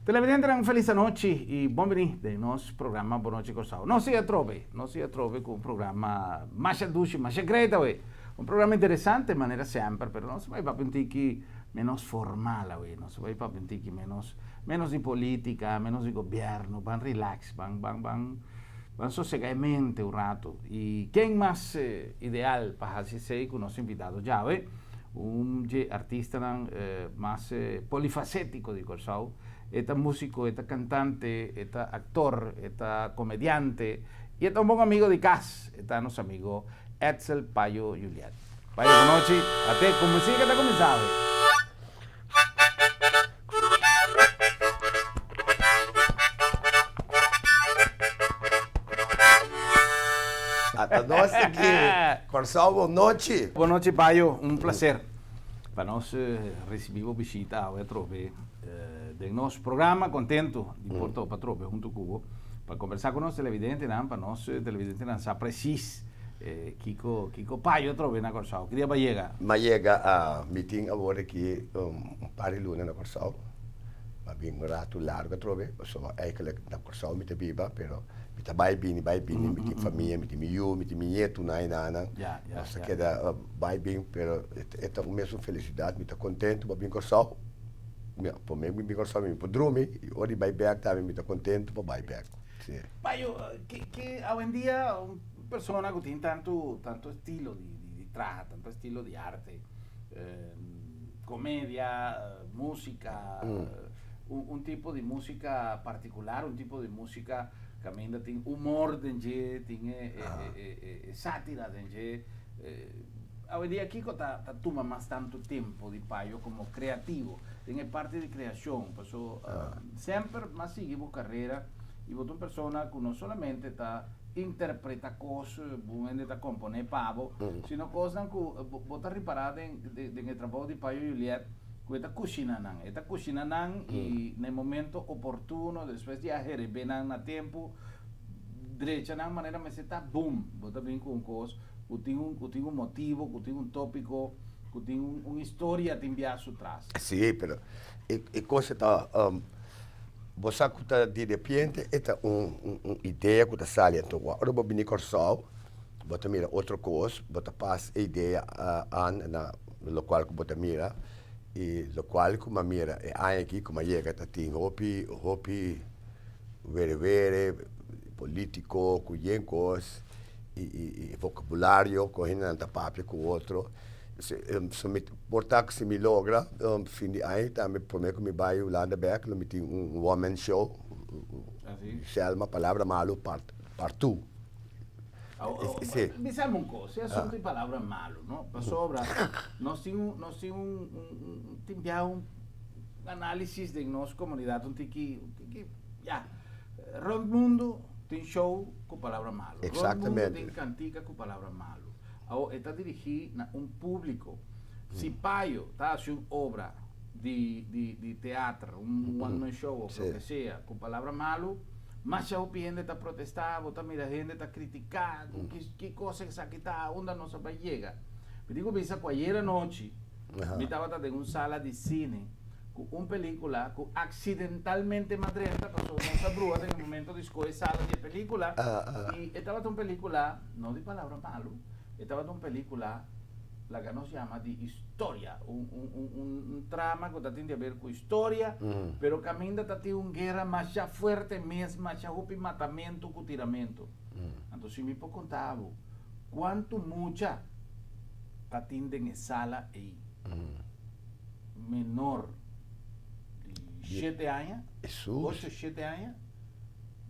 Televidentenan un felis anochi y bon bini den nos programa Bon Nochi Kòrsou. Nos sigue atrobe, nos sigue atrobe cu un programa masha dushi, masha great awe. Un programa interesante manera semper, pero nos a bay papia un tiki menos formal awe. Nos a bay papia un tiki menos, menos di politica, menos di gobierno, ban relax, ban, ban, ban, ban sosega e mente un rato. Y ken mas ideal pa haci esey cu nos invitado djawe? Un dje artistanan mas polifacético di Kòrsou. E ta músiko, e ta kantante, e ta aktor, e ta komediante i e ta un bon amigo di kas. E ta nos amigo Edsel Payo Juliet. Payo, bon nochi. Ate ku musika ta kuminsá awe. Ata nos aki. Kòrsou bon nochi. Bon nochi Payo, un placer pa nos ricibi bo bishita awe atrobe den nos programa. Contento di por topa atrobe hunto cu bo pa conversa cu nos televidentenan, pa nos televidentenan sa precies kico kico Payo atrobe na Kòrsou. Ki dia bo a yega? Mi a yega a mi tin awor aki un par di luna na Kòrsou. Mi a bin un ratu largu atrobe pasobra eigenlijk na Kòrsou mi ta biba pero Mi ta bai bini, bai bini, mi tin famia, mi tin mi yu, mi tin mi ñetunan i nannan. Nos ta keda bai bin, pero e ta un mesun felisidat. Mi ta kontentu pa bin Kòrsou. Promé ku mi bin Kòrsou mi por drumi i ora di bai bèk tambe mi ta kontentu pa bai bèk. Si. Payo, ke awendia un persona ku tin tantu tantu estilo di traha, tantu estilo di arte, komedia, músika, un tipo di músika partikular, un tipo di músika kaminda tin humor den dje, tin e sátira den dje. Awendia kiko ta tuma mas tantu tempu di Payo komo kreativo den e parti di kreashon? Paso semper mas sigui bo karera i bo ta un persona ku no solamente ta interpreta kos, bo hende ta komponé pa bo, sino kosnan ku bo ta ripará den e trabou di Payo Juliet, ku e ta kushina nan. E ta kushina nan i na e momento oportuno, despues di a herebé nan na tempu, drecha nan manera mester ta, bum! Bo ta bin ku un kos ku tin un, ku tin un motibo, ku tin un tópiko, ku tin un, un historia tin bia su tras. Sí, pero e, e kos e ta, bo sa ku ta di repente e ta un, un, un idea ku ta sali. Anto ora bo bini Kòrsou, Bo ta mira otro kos, bo ta pas e idea an na lokual ku bo ta mira i lokual ku mi a mira e aña aki ku mi a yega ta tin hopi hopi were were politiko ku yen kos i i vokabulario ku hendenan ta papia ku otro so mi por ta ku si mi logra fin di aña tambe prome ku mi bai Hulanda bek lo mi tin un one man show Selma palabra malu part part two. Bisami un kos, e asuntu di palabra malu, no? Pasobra nos tin un, nos tin un, un, tin bia un análisis den nos komunidat un tiki, un tiki, ya, rònt mundu tin show ku palabra malu. Rònt mundu tin kantika ku palabra malu. Awor e ta dirigí na un públiko. Si Payo ta hasi un obra di, di, di teater, un one man show òf loke sea ku palabra malu, Masha hopi hende ta protestá, bo ta mira hende ta kritiká, ku ki ki kos esaki ta, unda nos a bai yega. Mi tin ku bisa ku ayer anochi mi tabata den un sala di sine ku un pelíkula ku aksidentalmente m'a drenta pasobra nos a brua den e momento di skohe sala di e pelíkula i e tabata un pelíkula, no di palabra malu, e tabata un pelíkula laga nos yama di historia, un un un un trama ku ta tin di haber ku historia, pero kaminda ta tin un guera masha fuerte mes, masha hopi matamentu ku tiramentu. Anto si mi por konta bo kuantu mucha ta tin den e sala ei, menor di shete aña, ocho shete aña,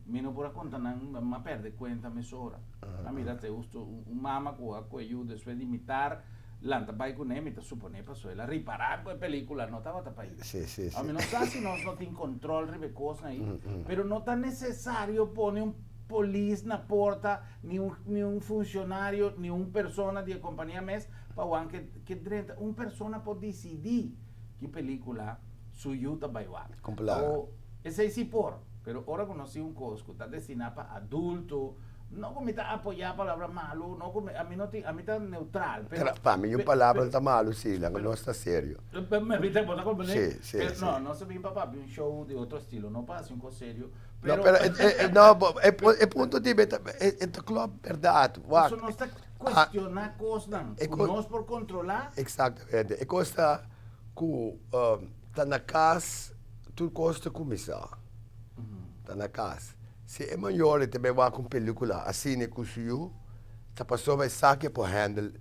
Mi no por a konta nan, mi a pèrdè kuenta mesora. A mira te husto un mama ku a kohe yu despues di mitar lanta bai kuné, mi ta suponé pasobra el a ripará ku e pelíkula no tabata pa yu. Awor mi no sa si nos no tin kontròl riba e kosnan ei, pero no ta nesesario pone un polis na porta, ni un ni un funshonario, ni un persona di e kompania mes pa wak ke drenta. Un persona por disidí ki pelíkula su yu ta bai wak. Esei si por, pero ora ku nos tin un kos ku ta destiná pa adulto, No ku mi ta apoyá palabra malu, no ku mi, ami no tin, ami ta neutral, pero. Pa mi un palabra no ta malu si, laga nos ta serio. Mi ta, bo ta komprendé? Si, si, Pero si. no, nos a bin pa papia un show di otro estilo, no pa hasi un kos serio, pero. No, pero e, e, no, bo, e, e punto di mi ta, e, e ta klòp bèrdat, wak. Pasobra nos ta kuestioná kosnan ku nos por kontrolá. Eksaktamente. E kos ta ku ta na kas tur kos ta kuminsá. Ta na kas. Si e mayor e ta bai wak un pelicula asina cu su yu, ta pasobra e sa ke por handle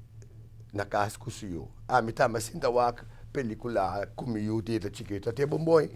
na cas cu su yu. Ami tambe a sinta wak pelicula cu mi yu dia ta chikito, a te bonboi.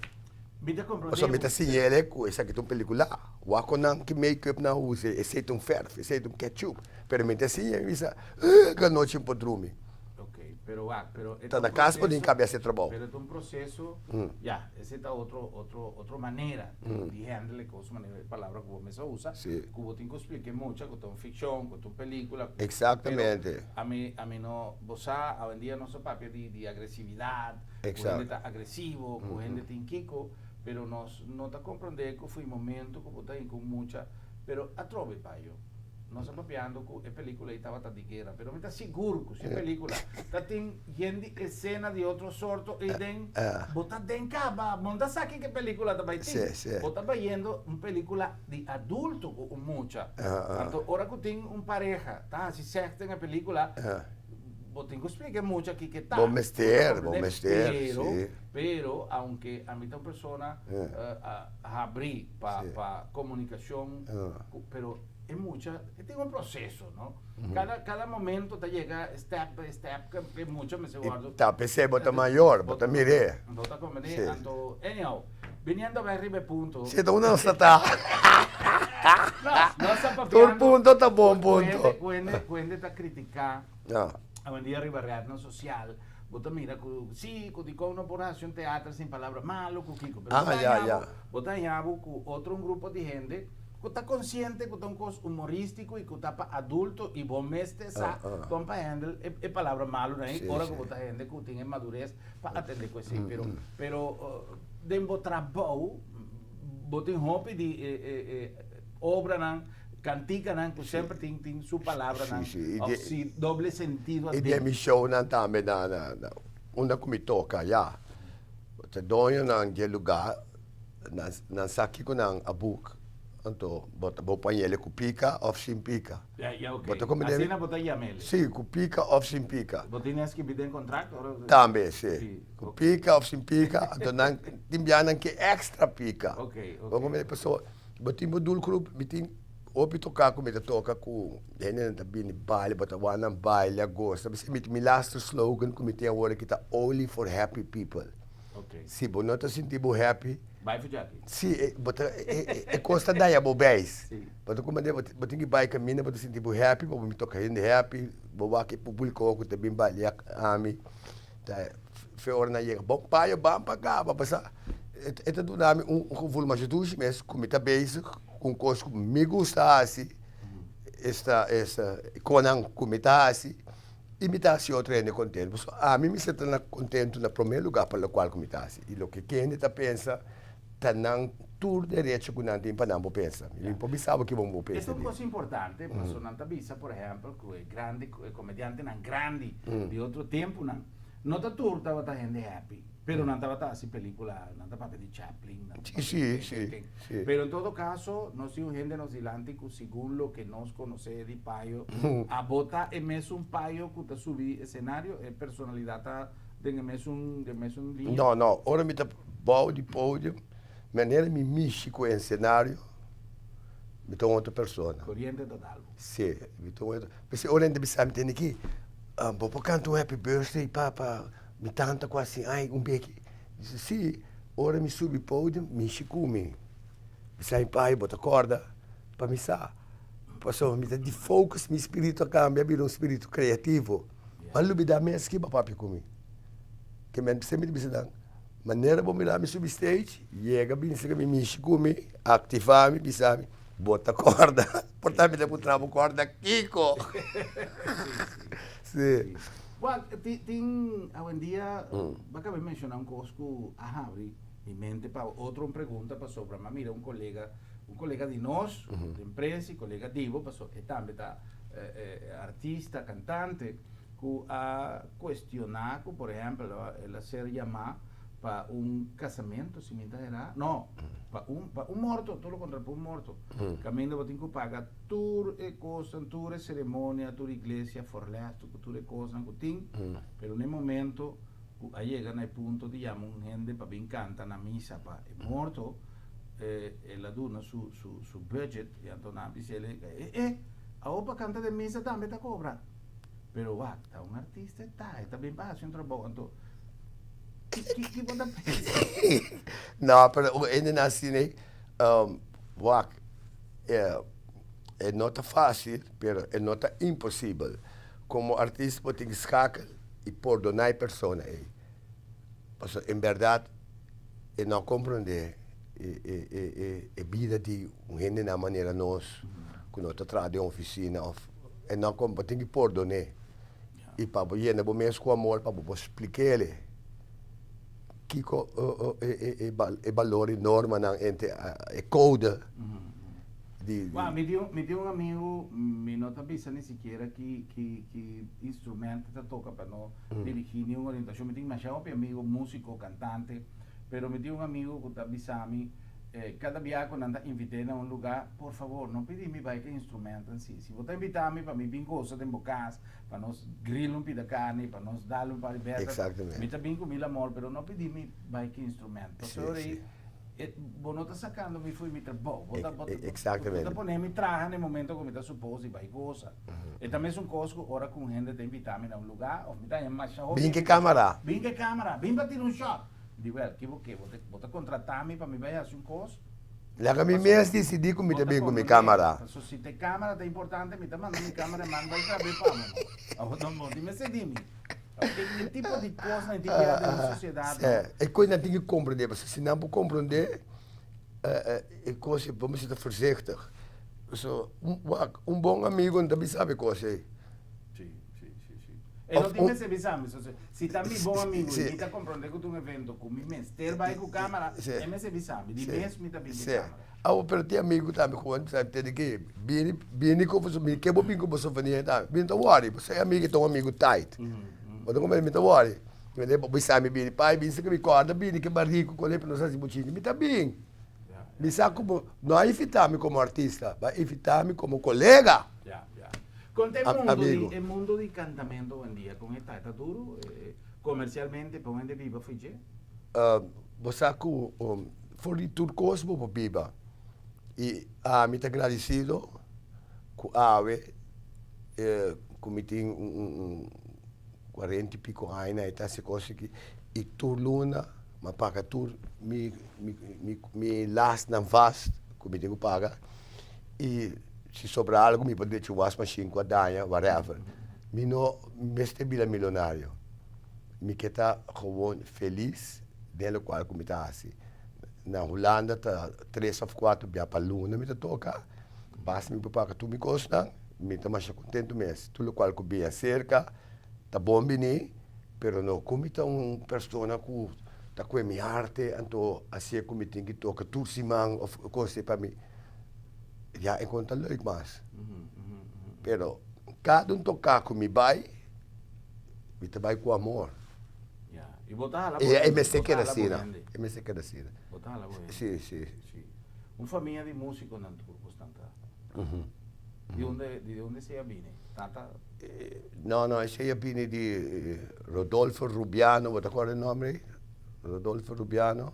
Mi ta comprende. Pasobra mi ta siña el cu esaki ta un pelicula. Wak con nan ki make up nan usa, esey ta un verf, esey ta un ketchup. Pero mi ta siña mi bisa, ugh, anochi mi por drumi. Ok, pero wak, pero e ta un proceso. Ta na cas por tin cabia haci trabou. Pero e ta un proceso, ya, ese ta otro, otro, otro manera di handle e cos, manera e palabra cu bo mes a usa, cu bo tin cu splica e mucha cu ta un ficcion, cu ta un pelicula. Exactamente. Pero ami, ami no, bo sa, awendia nos a papia di, di agresividad, cu hende ta agresivo, cu hende tin kico, pero nos no ta comprende cu fu e momento cu bo ta hin cu mucha, pero atrobe payo. Nos a papiando cu e pelicula ei tabata di guera, pero mi ta sigur cu si e pelicula ta tin yen di escena di otro sorto ei den, bo ta den caba, bo no ta sa kico e pelicula ta bay tin. Bo ta bayendo un pelicula di adulto cu un mucha. Anto ora cu tin un pareha ta haci sex den e pelicula, bo tin cu splica e mucha kico e ta. Bo mester, bo mester, si. Pero, aunke ami ta un persona habri pa comunicacion, pero e mucha e tin un proceso no cada cada momento ta yega step by step ke e mucha mester wordo Ta p'esei bo ta mayor bo ta mir'é bo ta comprende anto anyhow biniendo bai riba e punto Si ta unda nos ta ta no nos ta papiando tur punto ta bon punto ku hende ku hende ta critica awendia riba rednan social bo ta mira ku si ku dikon no por hasi un teatro sin palabra malo ku kiko pero bo ta haña bo bo ta haña bo ku otro un grupo di hende Ku ta konsiente ku ta un kos humorístiko i ku ta pa adulto i bo mester sa kon pa handle e palabra malunan ei ora ku bo ta hende ku tin e madures pa atende ku esei. Pero pero den bo trabou bo tin hopi di e obranan, kantikanan ku semper tin tin su palabranan òf si doble sentido I den mi shownan tambe na na unda ku mi toka ya ta doñonan dje lugá. Nan sa kiko nan a buk, anto bo ta bo pañele ku pika òf sin pika. Ya, ya, ok. Bo ta komprendé mi? Asina bo ta yam'el. Sí, ku pika òf sin pika. Bo tin eskibí den kontrakt ora? Tambe, sí. Sí, Ku ok. pika òf sin pika, anto nan tin bia nan ke èkstra pika. Ok, ok. Bo komprendé? Pasobra bo tin bo doelgroep, mi tin hopi toká ku mi ta toka ku hendenan ta bini baile, bo ta wak nan baila, gosa. P'esei mi mi laster slogan ku mi tin awor aki ta only for happy people. Si bo no ta sinti bo happy. Bai for djaki. Si, bo ta, e kos ta daña bo beis. Bo ta kuma bo tin ki bai kaminda bo ta sinti bo happy, bo toka hende happy, bo wak e publiko ku ta bin balia ami. Ta fe ora nan yega, bon payo ban pa kaba, pasá e ta duna mi un gevoel masha dushi mes ku mi ta bezig ku un kos ku mi gusta hasi, esta esta konan ku mi ta hasi. I mi ta hasi otro hende kontentu. Pasobra ami mester ta na kontentu na promé lugá pa lokual ku mi ta hasi. I loke ki hende ta pensa ta nan tur derecho ku nan tin pa nan por pensa. Mi por bisa bo ki bo por pensa Esta un di. kos importante, pasobra nan ta bisa, por ehèmpel, ku e grandi, e komediantenan grandi di otro tempunan, no ta tur tabata hende happy, pero nan tabata hasi pelikula, nan ta papia di Chaplin, nan ta papia di ken, ken, ken. Pero en todo caso, nos tin un hende nos dilanti cu segun loke nos conoce di Payo, abo ta e mesun Payo cu ta subi escenario? E personalidad ta den e mesun, den mesun liña? No, no. Ora mi ta bou di podium, manera mi mishi cu e escenario, mi ta un otro persona. Coriente ta dal bo. Si, mi ta un otro. P'esei ora hende bisa mi tende ki, bo por canta un happy birthday pa, pa mi tanta cu asi ai un beki? Mi si, si. Ora mi subi podium, mi shi ku mi. Mi sa mi pai, bo ta kòrda pa mi sa. Pasobra mi ta di focus, mi spiritu a kambia, a bira un spiritu kreativo. Mi a lubidá mes ki bo a papia ku mi. Ke men semper ta bisa nan, manera bo mira mi subi stage, yega bin serka mi, mishi ku mi, aktivá mi, bisa mi, bo ta kòrda. Por ta mi ta puntra bo kòrda kiko. Sí. Wak, tin awendia, bo a kaba di menshoná un kos ku a habri mi mente pa otro un pregunta pasobra mi a mira un kolega Un kolega di nos, den prensa i kolega di bo, paso e tambe ta artista, kantante, ku a kuestioná ku, por ehèmpel, el a ser yamá pa un kasamentu, si mi ta erá, no, pa un, pa un morto, tur lo kontrario, pa un morto, kaminda bo tin ku paga tur e kosnan, tur e seremonia, tur iglesia, forlèstu ku tur e kosnan ku tin, pero na e momento ku a yega na e punto di yama un hende pa bin kanta na misa pa e morto, el a duna su su su budget y anto nan a bisa el e e awo pa canta den misa tambe ta cobra pero wak ta un artista e ta e ta bin pa haci un trabou anto ki ki ki bo ta pensa? No pero un hende nan asina ei wak e no ta facil pero e no ta imposibel como artista bo tin schakel y pordona e persona ei pasobra en berdad e no a comprende e bida di un hende na manera nos cu no ta traha den oficina of e no a bo tin ki pordone y pa bo yena bo mes cu amor pa bo por splikele kico e balor y normanan entre e code di. Wou mi tin mi tin un amigo mi no ta bisa ni sikiera ki ki ki instrumento ta toca pa no dirigi ni un orientacion mi tin masha hopi amigo musico cantante pero mi tin un amigo cu ta bisa mi cada bia cu nan ta invite na un lugar por favor no pidi mi bay cu instrumento en si si bo ta invita mi pa mi bin goza den bo cas pa nos grill un pida carni pa nos dal un par di beta mi ta bin cu mil amor pero no pidi mi bay cu instrumento pasobra E, bo no ta sacando mi fo'i mi trabou. Bo ta, bo ta, Exactamente. Bo ta pone mi traha na e momento cu mi ta suppose di bay goza. E ta mesun cos cu ora cu un hende ta invita mi na un lugar of mi ta haña masha hopi Bin ke camara. Bin ke camara. Bin pa tira un shot. Mi di, well, ki bo ke? Bo ta, bo ta contrata mi pa mi bay haci un cos? Laga mi mes dicidi cu mi ta bin cu mi camara. Paso si ta e camara ta importante, mi ta manda mi cameraman bay grab'e pa bo no. Awor no tin mester di mi. E tipo di kosnan tin bira den nos sosiedat no. E kosnan tin ki komprendé, pasobra si nan por komprendé e kos ei bo mester ta voorzichtig. So wak un bon amigo no ta bisa bo e kos ei. Si, si, si, si. E no tin mester bisa mi, so si ta mi bon amigo i mi ta komprendé ku ta un evento ku mi mester bai ku kamera, e mester bisa mi, di mes mi ta bin ku kamera. Awo pero tin amigo tambe ku bo sa tende ke bini bini ku boso mi ke bo bin ku bo souvenir tambe mi no ta wòri pasobra e amigo ta un amigo tight bo ta komprende mi ta wòri bo bisa mi bini pai bin si mi kòrda bini ke bariku ku alei nos hasi bochinchi mi ta bin mi sa ku bo no a invita mi komo artista bo a invita mi komo kolega Konta e mundo di e mundo di kantamento owendia kon e ta e ta duru komersialmente pa un hende biba fo'i dje? Bo sa ku for di tur kos bo por biba i ami ta gradisido ku awe ku mi tin un kuarenta i piko aña na e ta hasi kos aki i tur luna mi a paga tur mi mi lasnan vast ku mi tin ku paga i si sobra algu mi por drecha un wasmashin ku a daña whatever mi no mester bira milonario. Mi ke ta gewoon felis den lokual ku mi ta hasi. Na Hulanda ta tres òf kuater bia pa luna mi ta toka. Basta mi por paga tur mi kosnan, mi ta masha kontentu mes. Tur lokual ku bini aserka ta bon bini, pero no ku mi ta un persona ku ta kue mi arte, anto asie ku mi tin ki toka tur siman òf kos pa mi, ya e kon ta leuk mas. Pero kada un toka ku mi bai. Mi ta bai ku amor. Ya. I bo ta hala bo hende. E mester Bo ta keda hala bo asina. hende. E mester keda asina. Bo ta hala bo hende. Si, si. Si. Un famia di musiconan tur bosnan ta. Di unda, di unda esei a bini? Tata? No, no, esei a bini di Rodolfo Rubiano, bo ta acorda e nomber ei? Rodolfo Rubiano.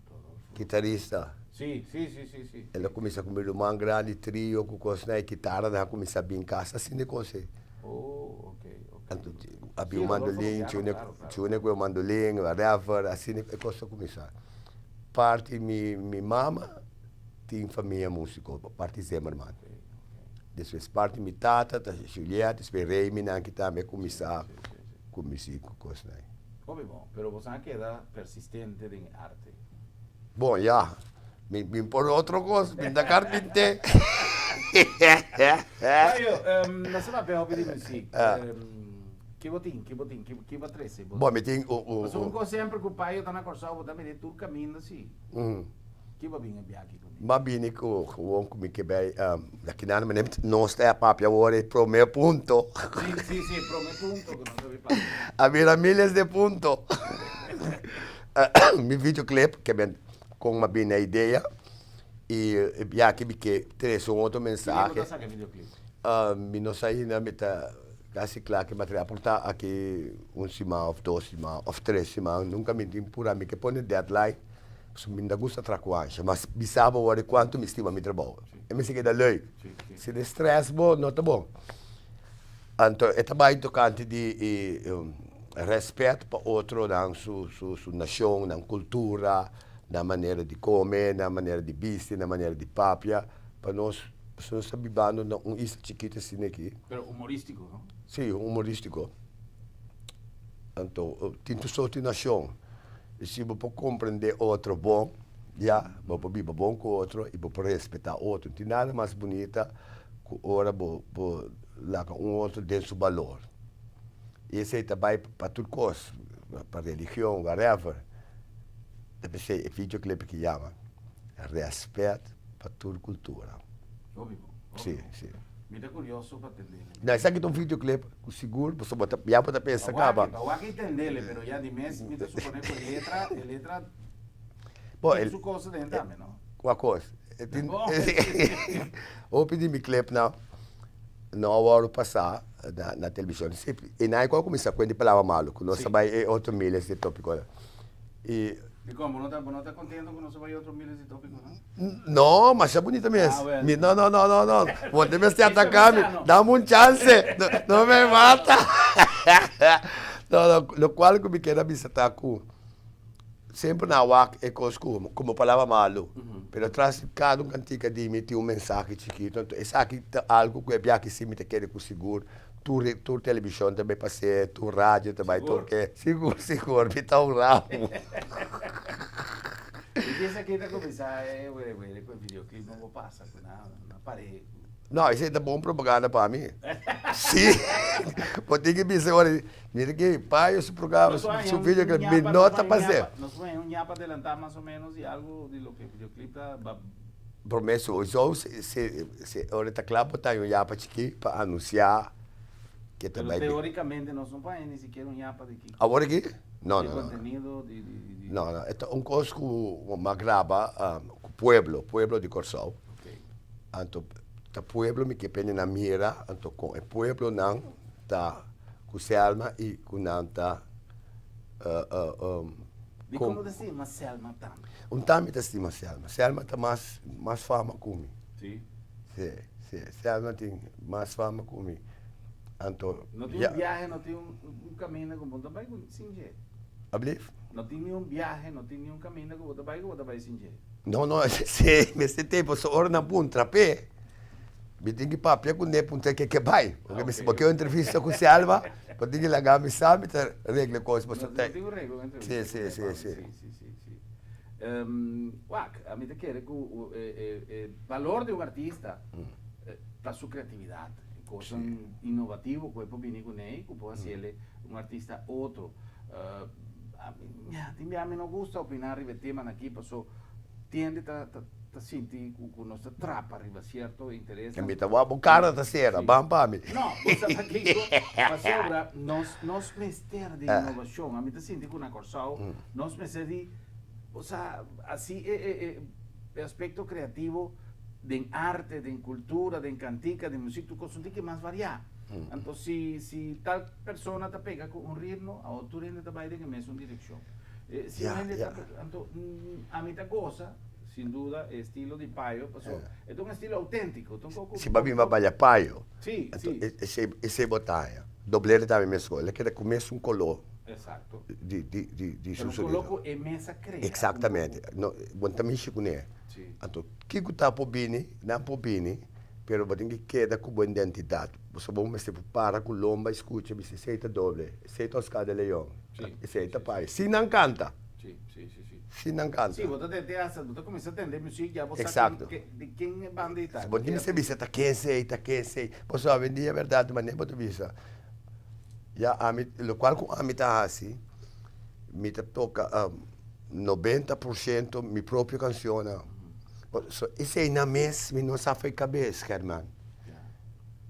Rodolfo. Kitarista. Si, si, si, si, si. El a cuminsa cu mi ruman grandi, trio cu cosnan, e kitaranan a cuminsa bin casa, asina e cos ei. Oh, ok, ok. Anto a bin un mandolin, tune cu e mandolin, whatever, asina e cos a cuminsa. Parti mi mi mama tin famia musico, parti Zimmerman. Despues parti mi tata ta Juliet, despues Remy nan ki tambe a cuminsa cu music cu cosnan. Hopi bon, pero boso a keda persistente den e arte. Bon, ya. Mi bin por otro cos, mi ta carpinte. Mario, nos a papia hopi di muziek. Ki bo tin, ki bo tin, ki bo a trece? Bon, mi tin un, un, Pasobra un cos semper cu Payo ta na Corsou, bo ta mira e tur caminda si. Ki bo a bin e biaha ku mi? M'a bini ku gewoon ku mi ke bai aki nan manera nos ta papia awor e prome punto. Si, si, si, e prome punto ku nos a bin papia. A bira miles de punto. Mi videoclip ke ben kon m'a bini e idea i e biaha aki mi ke trese un otro mensahe. Ki dia bo ta saka e videoclip? Mi no sa ainda, mi ta kasi kla ke material por ta aki un siman of dos siman of tres siman, nunka mi tin pura, mi ke pone deadline. Pasobra mi no ta gusta traha ku ansha, mas bisa bo wòrdu kuantu mi stima mi trabou. E mester keda leuk. Si ta stress bo, no ta bon. Anto e ta bai tokante di rèspèt pa otronan su su nashon, nan kultura, nan manera di kome, nan manera di bisti, nan manera di papia, pa nos, pasobra nos ta bibando na un isla chikitu asina aki. Pero humorístiko, no? Sí, humorístiko. Anto tin tur sorti nashon. I si bo por komprendé otro bon, ya, bo por biba bon ku otro i bo por respetá otro. No tin nada mas bunita ku ora bo bo laga un otro den su balor. I esei ta bai pa tur kos, pa religion, whatever. Ta p'esei e videoclip aki yama Rèspèt pa tur kultura. Hopi bon, hopi Sí, bon. sí. Mi ta kurioso pa tendele. No, esaki ta un videoclip ku sigur boso bo ta ya bo ta pensa kaba. Pa wak tendele, pero ya di mes mi ta supone ku e letra, e letra Bo, tin el, su cosa den tambe, no? Kua kos? E tin Bo. Hopi di mi clipnan no a wòrdu pasá na na televishon. Si, e nan ku a kuminsá kuenta e palabra malu, ku nos ta bai e otro miles di topikonan. I. Dikon bo no ta bo no ta kontento ku nos a bai otro miles di topikonan? No, masha bunita mes. Ah, well. Mi, no, no, no, no, no. Bo te mester ataká mi. Dame un chance. No, no me mata. No, no, lokual ku mi kier a bisa ta ku semper nan a wak e kos ku komo palabra malu. Pero tras di kada un kantika di mi tin un mensahe chikitu. Anto esaki ta algu ku e biaha si mi ta kere ku sigur tur tur televishon ta bai pas'é, tur radio ta bai toke. Sigur, sigur, mi ta un ramo. I ki esaki ta kuminsá e were were ku e videoclip no por pasa ku nan a par'é ku. No, esei ta bon propaganda pa mi. Sí. Bo tin ki bisa ora, mira ki Payo su programa, su videoclip, mi no ta pas'é. Nos por haña un ñapa adelantá mas o menos di algu di loke e videoclip ta. Promé sowieso si si ora ta kla bo ta haña un yapa chikí pa anunsiá ke ta Pero bai bin. teóricamente nos no por haña ni sikiera un yapa di kiko. Awor aki? No, Di no, no. contenido di di di di. No, no, e ta un kos ku mi a graba ku pueblo, pueblo di Kòrsou. Ok. Anto ta pueblo mi ke pende nan mira, anto kon e pueblonan ta ku Selma i ku nan ta. Di kon bo ta stima Selma tantu? Un ta mi ta stima Selma. Selma ta mas mas fama ku mi. Si? Si, si. Selma tin mas fama ku mi. Anto. No tin un biahe, no tin un kaminda ku bo ta bai ku sin dje. Ablief? No tin ni un biahe, no tin ni un kaminda ku bo ta bai ku bo ta bai sin dje. No, no, si, mester tin, pasobra ora nan puntra p'e. Mi tin ki papia ku ne puntra ke ke bai. Porque mi si bo ke un entrevista ku Selma, bo tin ki laga mi sa, mi ta regla e kos. No, no tin un regla un entrevista. Si, si, si, si. Si, si, si, si. Wak, ami ta kere ku e balor di un artista ta su kreatividat. E kosnan inovativo ku e por bini kuné i ku por hasiel un artista otro. Tin bia mi no gusta opiná riba e temanan aki paso tiende ta. ta sinti cu nos ta trapa riba cierto interesnan. Mi ta wak bo cara ta cera, ban pa mi. No, bo sa pakico? Pasobra nos nos mester di innovacion. Ami ta sinti cu na Corsou nos mester di, bo sa, asi e e e aspecto creativo den arte, den cultura, den cantica, den music, tur cos un tiki mas varia. Anto si si tal persona ta pega cu un ritmo, awor tur hende ta bay den e mesun direccion. Si un hende ta, anto ami ta goza. Sin duda e estilo di Payo, paso e ta un estilo autentico, ta un poco. Si bo a bin pa balia Payo, Si, anto si. esei esei bo ta haña. Doblero tambe meskos, el a keda ku mesun koló Exacto. di di di di Pero su un koló sonido. ku e mes a krea. Exactamente. No, bo no ta mishi kuné. Si. Anto kiko ta por bini, nan por bini, pero bo tin ki keda ku bo identidat. Pasobra bo mester por para ku lomba i skucha bisa esei ta doble, esei ta Oscar de Leon, Si. esei ta Payo. Si nan kanta. Si, si, si, si. Si nan kanta. Si, bo ta tende hasta, bo ta kuminsá tende muzik ya bo sa Exacto. ken, di ken e banda ei ta. Bo tin mester bisa ta ken esei, ta ken esei. Pasobra awendia bèrdat manera bo ta bisa, ya ami, lokual ku ami ta hasi, mi ta toka. 90% mi propio cancionnan. So eseinan mes mi no sa fo'i cabes, Herman.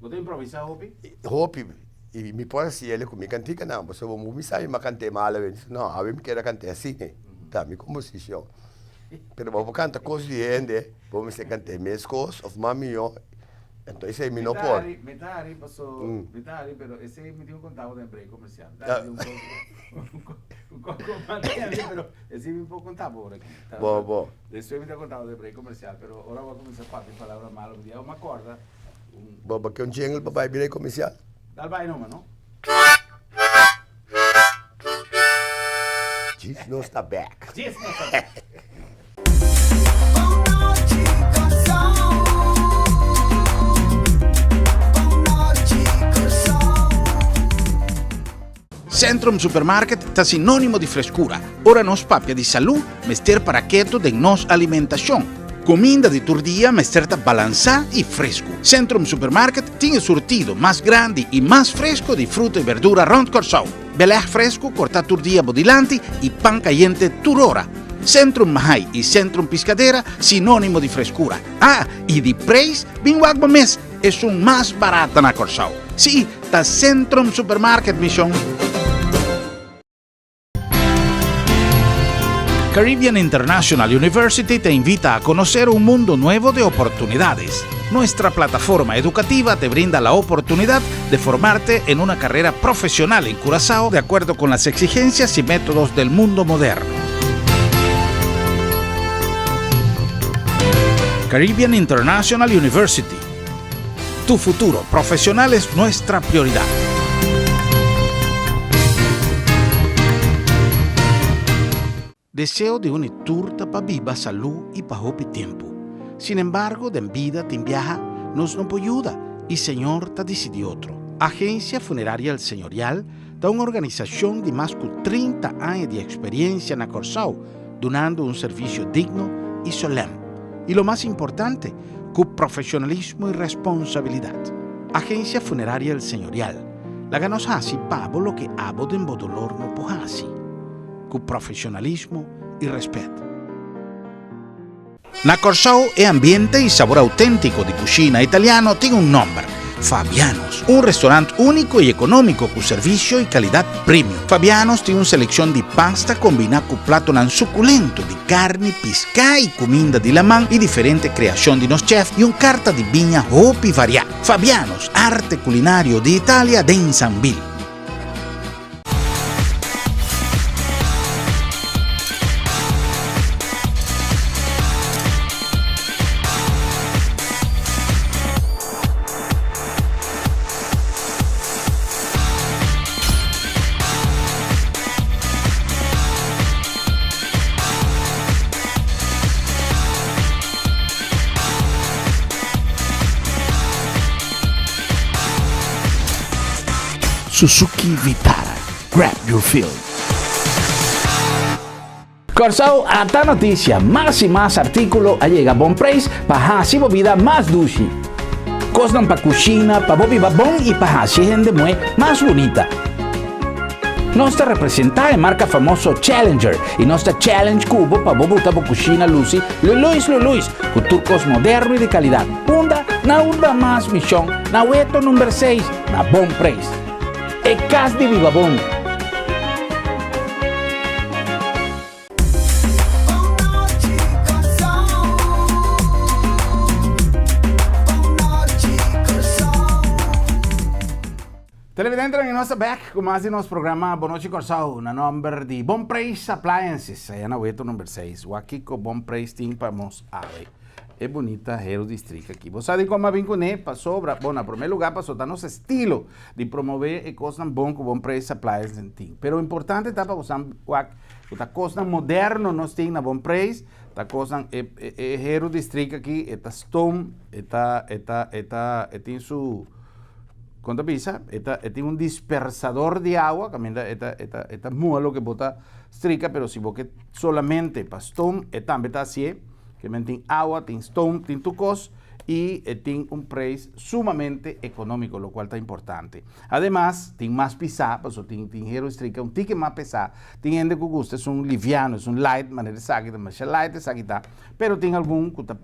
Bo ta improvisa hopi? Hopi. Y mi por haci ele cu mi canticanan, pasobra bo mi sa mi a cant'e mal awe. Mi dice, no, awe mi keda cant'e asina. Ta mi composicion. Pero bo por canta cos di hende, bo mester cant'e mes cos of mas miyo. Enton esei mi no por. Mi ta hari paso, mi ta hari pero esei mi tin ku konta bo den break komersial. Mi ta hari un koko, un koko manera pero esei mi por konta bo ora aki. Bo, bo. Despues mi ta konta bo den break komersial pero ora bo a kuminsá papia palabra malo mi di, mi a kòrda un. Bo, bo ke un jingle pa bai break komersial? Dal bai numa no. Djis nos ta bek. Djis nos ta bek. Centrum Supermarket ta sinónimo di freskura. Ora nos papia di salú, mester para keto den nos alimentashon. Kuminda di tur dia mester ta balansá i fresku. Centrum Supermarket tin e surtido mas grandi i mas fresku di fruta i berdura rònt Kòrsou. Belèg fresku kortá tur dia bo dilanti i pan kayente tur ora. Centrum Mahai i Centrum Piscadera sinónimo di freskura. Ah, i di preis, bin wak bo mes, esun mas barata na Kòrsou. Sí, ta Centrum Supermarket, mi shon. Caribbean International University te invita a conocer un mundo nuevo de oportunidades. Nuestra plataforma educativa te brinda la oportunidad de formarte en una carrera profesional en Curazao de acuerdo con las exigencias y métodos del mundo moderno. Caribbean International University. Tu futuro profesional es nuestra prioridad. Deseo di un i tur ta pa biba salú i pa hopi tempu. Sin embargo, den bida tin biaha nos no por yuda i Señor ta disidí otro. Agencia Funeraria El Señorial ta un organisashon di mas ku 30 aña di eksperiencia na Kòrsou, dunando un servisio digno i solèm. I lo mas importante, ku profeshonalismo i responsabilidat. Agencia Funeraria El Señorial, laga nos hasi pa bo loke abo den bo dolor no por hasi. Ku profesionalismo i rèspèt. Na Kòrsou e ambiente i sabor auténtiko di kushina italiano tin un nòmber, Fabiano's. Un restorant úniko i ekonómiko ku servisio i kalidat premium. Fabiano's tin un selekshon di pasta kombiná ku platonan sukulento di karni, piská i kuminda di laman i diferente kreashon di nos chèf i un karta di biña hopi variá. Fabiano's, arte kulinario di Italia den Sambil. Suzuki Vitara, grab your feel. Kòrsou ata notisia, mas i mas artíkulo a yega bon preis pa hasi bo bida mas dushi. Kosnan pa kushina, pa bo biba bon i pa hasi e hende muhé mas bunita. Nos ta representá e marka famoso Challenger i nos ta challenge ku bo pa bo buta bo kushina lusi luluis luluis ku tur kos moderno i di kalidat. Unda? Na Unda Mas Mishon, na Weto number seis. Na bon preis. E kas di biba bon. Televidentenan i nos ta bek ku mas di nos programa Bon Nochi Kòrsou na nòmber di Bon Preis Appliances aya na Weto number seis. Wak kiko Bon Preis tin pa nos awe. E bunita heru di strik aki. Bo sa dikon m'a bin kuné? Pasobra, bon, na promé lugá paso ta nos estilo di promové e kosnan bon ku Bon Preis Appliances tin. Pero importante ta pa bo sa wak ku ta kosnan moderno nos tin na Bon Preis, ta kosnan e e heru di strik aki e ta stoom, e ta e ta e ta e tin su kon ta bisa? E ta e tin un dispersador di awa kaminda e ta e ta e ta muha loke bo ta strika pero si bo ke solamente pa stoom e tambe ta hasié. Ke men tin awa, tin stoom, tin tur kos. I e tin un preis sumamente ekonómiko, lokual ta importante. Ademas, tin mas pisá, pasobra tin tin hero strika un tiki mas pesá. Tin hende ku gusta esun liviano, esun light, manera esaki ta masha light esaki ta, pero tin algun ku ta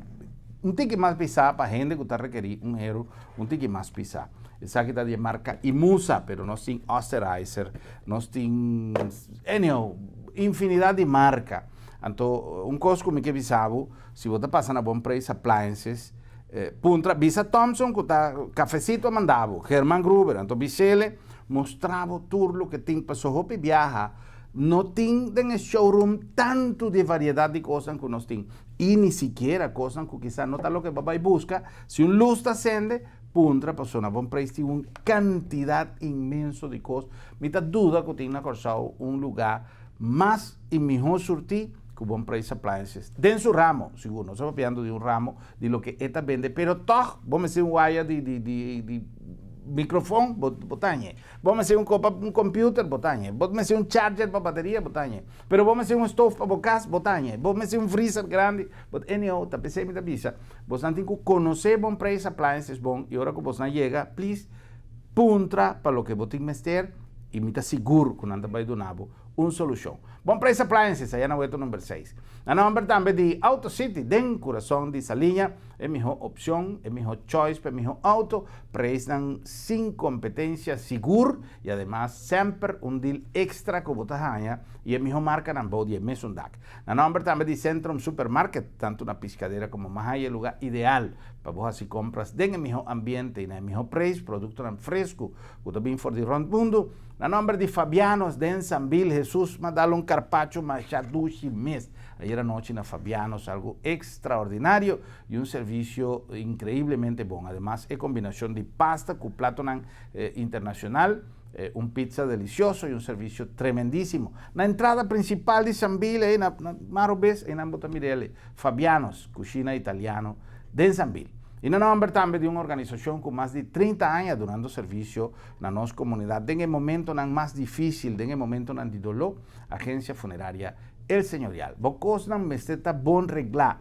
un tiki mas pisá pa hende ku ta rekerí un hero un tiki mas pisá. Esaki ta di e marka Imusa, pero nos tin Osterizer, nos tin, anyhow, infinidat di marka. Anto, un kos ku mi ke bisa bo, Si bo ta pasa na Bon Preis Appliances, puntra, bisa Thompson ku ta Cafecito a manda bo, Herman Gruber, anto bis'ele mustra bo tur loke tin, paso hopi biaha no tin den e showroom tantu di e variedat di kosnan ku nos tin i ni sikiera kosnan ku kisa no ta loke bo a bai buska, si un lus ta sende, puntra paso na Bon Preis tin un kantidat inmenso di kos, mi ta duda ku tin na Kòrsou un lugá mas i mihó surtí ku Bon Preis Appliances den su ramo, sigur nos ta papiando di un ramo di loke e ta bende, pero tòg bo mester un waya di di di di microfon bo bo ta hañ'e, bo mester un kopa un computer bo ta hañ'e, bo mester un charger pa bateria bo ta hañ'e, pero bo mester un stof pa bo kas bo ta hañ'e, bo mester un freezer grandi bo anyhow ta p'esei mi ta bisa bosnan tin ku konosé Bon Preis Appliances bon i ora ku bosnan yega please puntra pa loke bo tin mester i mi ta sigur ku nan ta bai duna bo un solushon. Bon Preis Appliances, aya na Weto number seis. Na nomber tambe di Auto City, den kurason di Saliña, e miho opshon, e miho choice pa e miho auto, preisnan sin kompetensia sigur i ademas semper un deal extra ku bo ta haña i e miho markanan bou di e mesun dak. Na nomber tambe di Centrum Supermarket, tantu na Piscadera komo Mahaye e luga ideal pa bo hasi kompras den e miho ambiente i na e miho preis, produktonan fresku ku ta bin for di rònt mundu. Na nomber di Fabianos den Sambil Jesus m'a dal un carpacho masha dushi mes ayer anochi na Fabianos, algo extraordinario y un servicio increiblemente bon. Ademas e combinacion di pasta cu platonan internacional, un pizza delicioso y un servicio tremendisimo. Na entrada principal di Sambil ey na Maro Bes eynan bo ta mir'el, Fabianos, cushina italiano den Sambil. Y na nomber tambe di un organisacion cu mas di 30 aña dunando servicio Na nos komunidat den e momentonan mas difísil, den e momentonan di doló, Agencia Funeraria El Señorial. Bo kosnan mester ta bon reglá.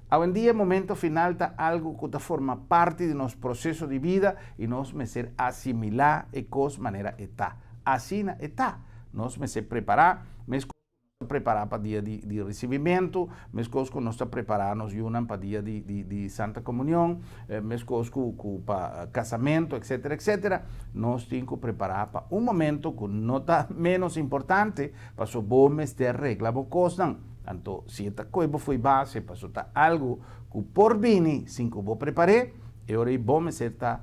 Awendia e momento final ta algu ku ta forma parti di nos proseso di bida i nos mester asimilá e kos manera e ta. Asina e ta. Nos mester prepará. Nos ta prepará pa dia di di risibimentu, meskos ku nos ta prepará nos yunan pa dia di di di Santa Komunion, meskos ku ku pa kasamentu, etsetera, etsetera. Nos tin ku prepará pa un momento ku no ta ménos importante, pasobra bo mester regla bo kosnan. Anto, si e ta koe bo fo'i base, pasobra ta algu ku por bini sin ku bo prepar'é, e ora ei bo mester ta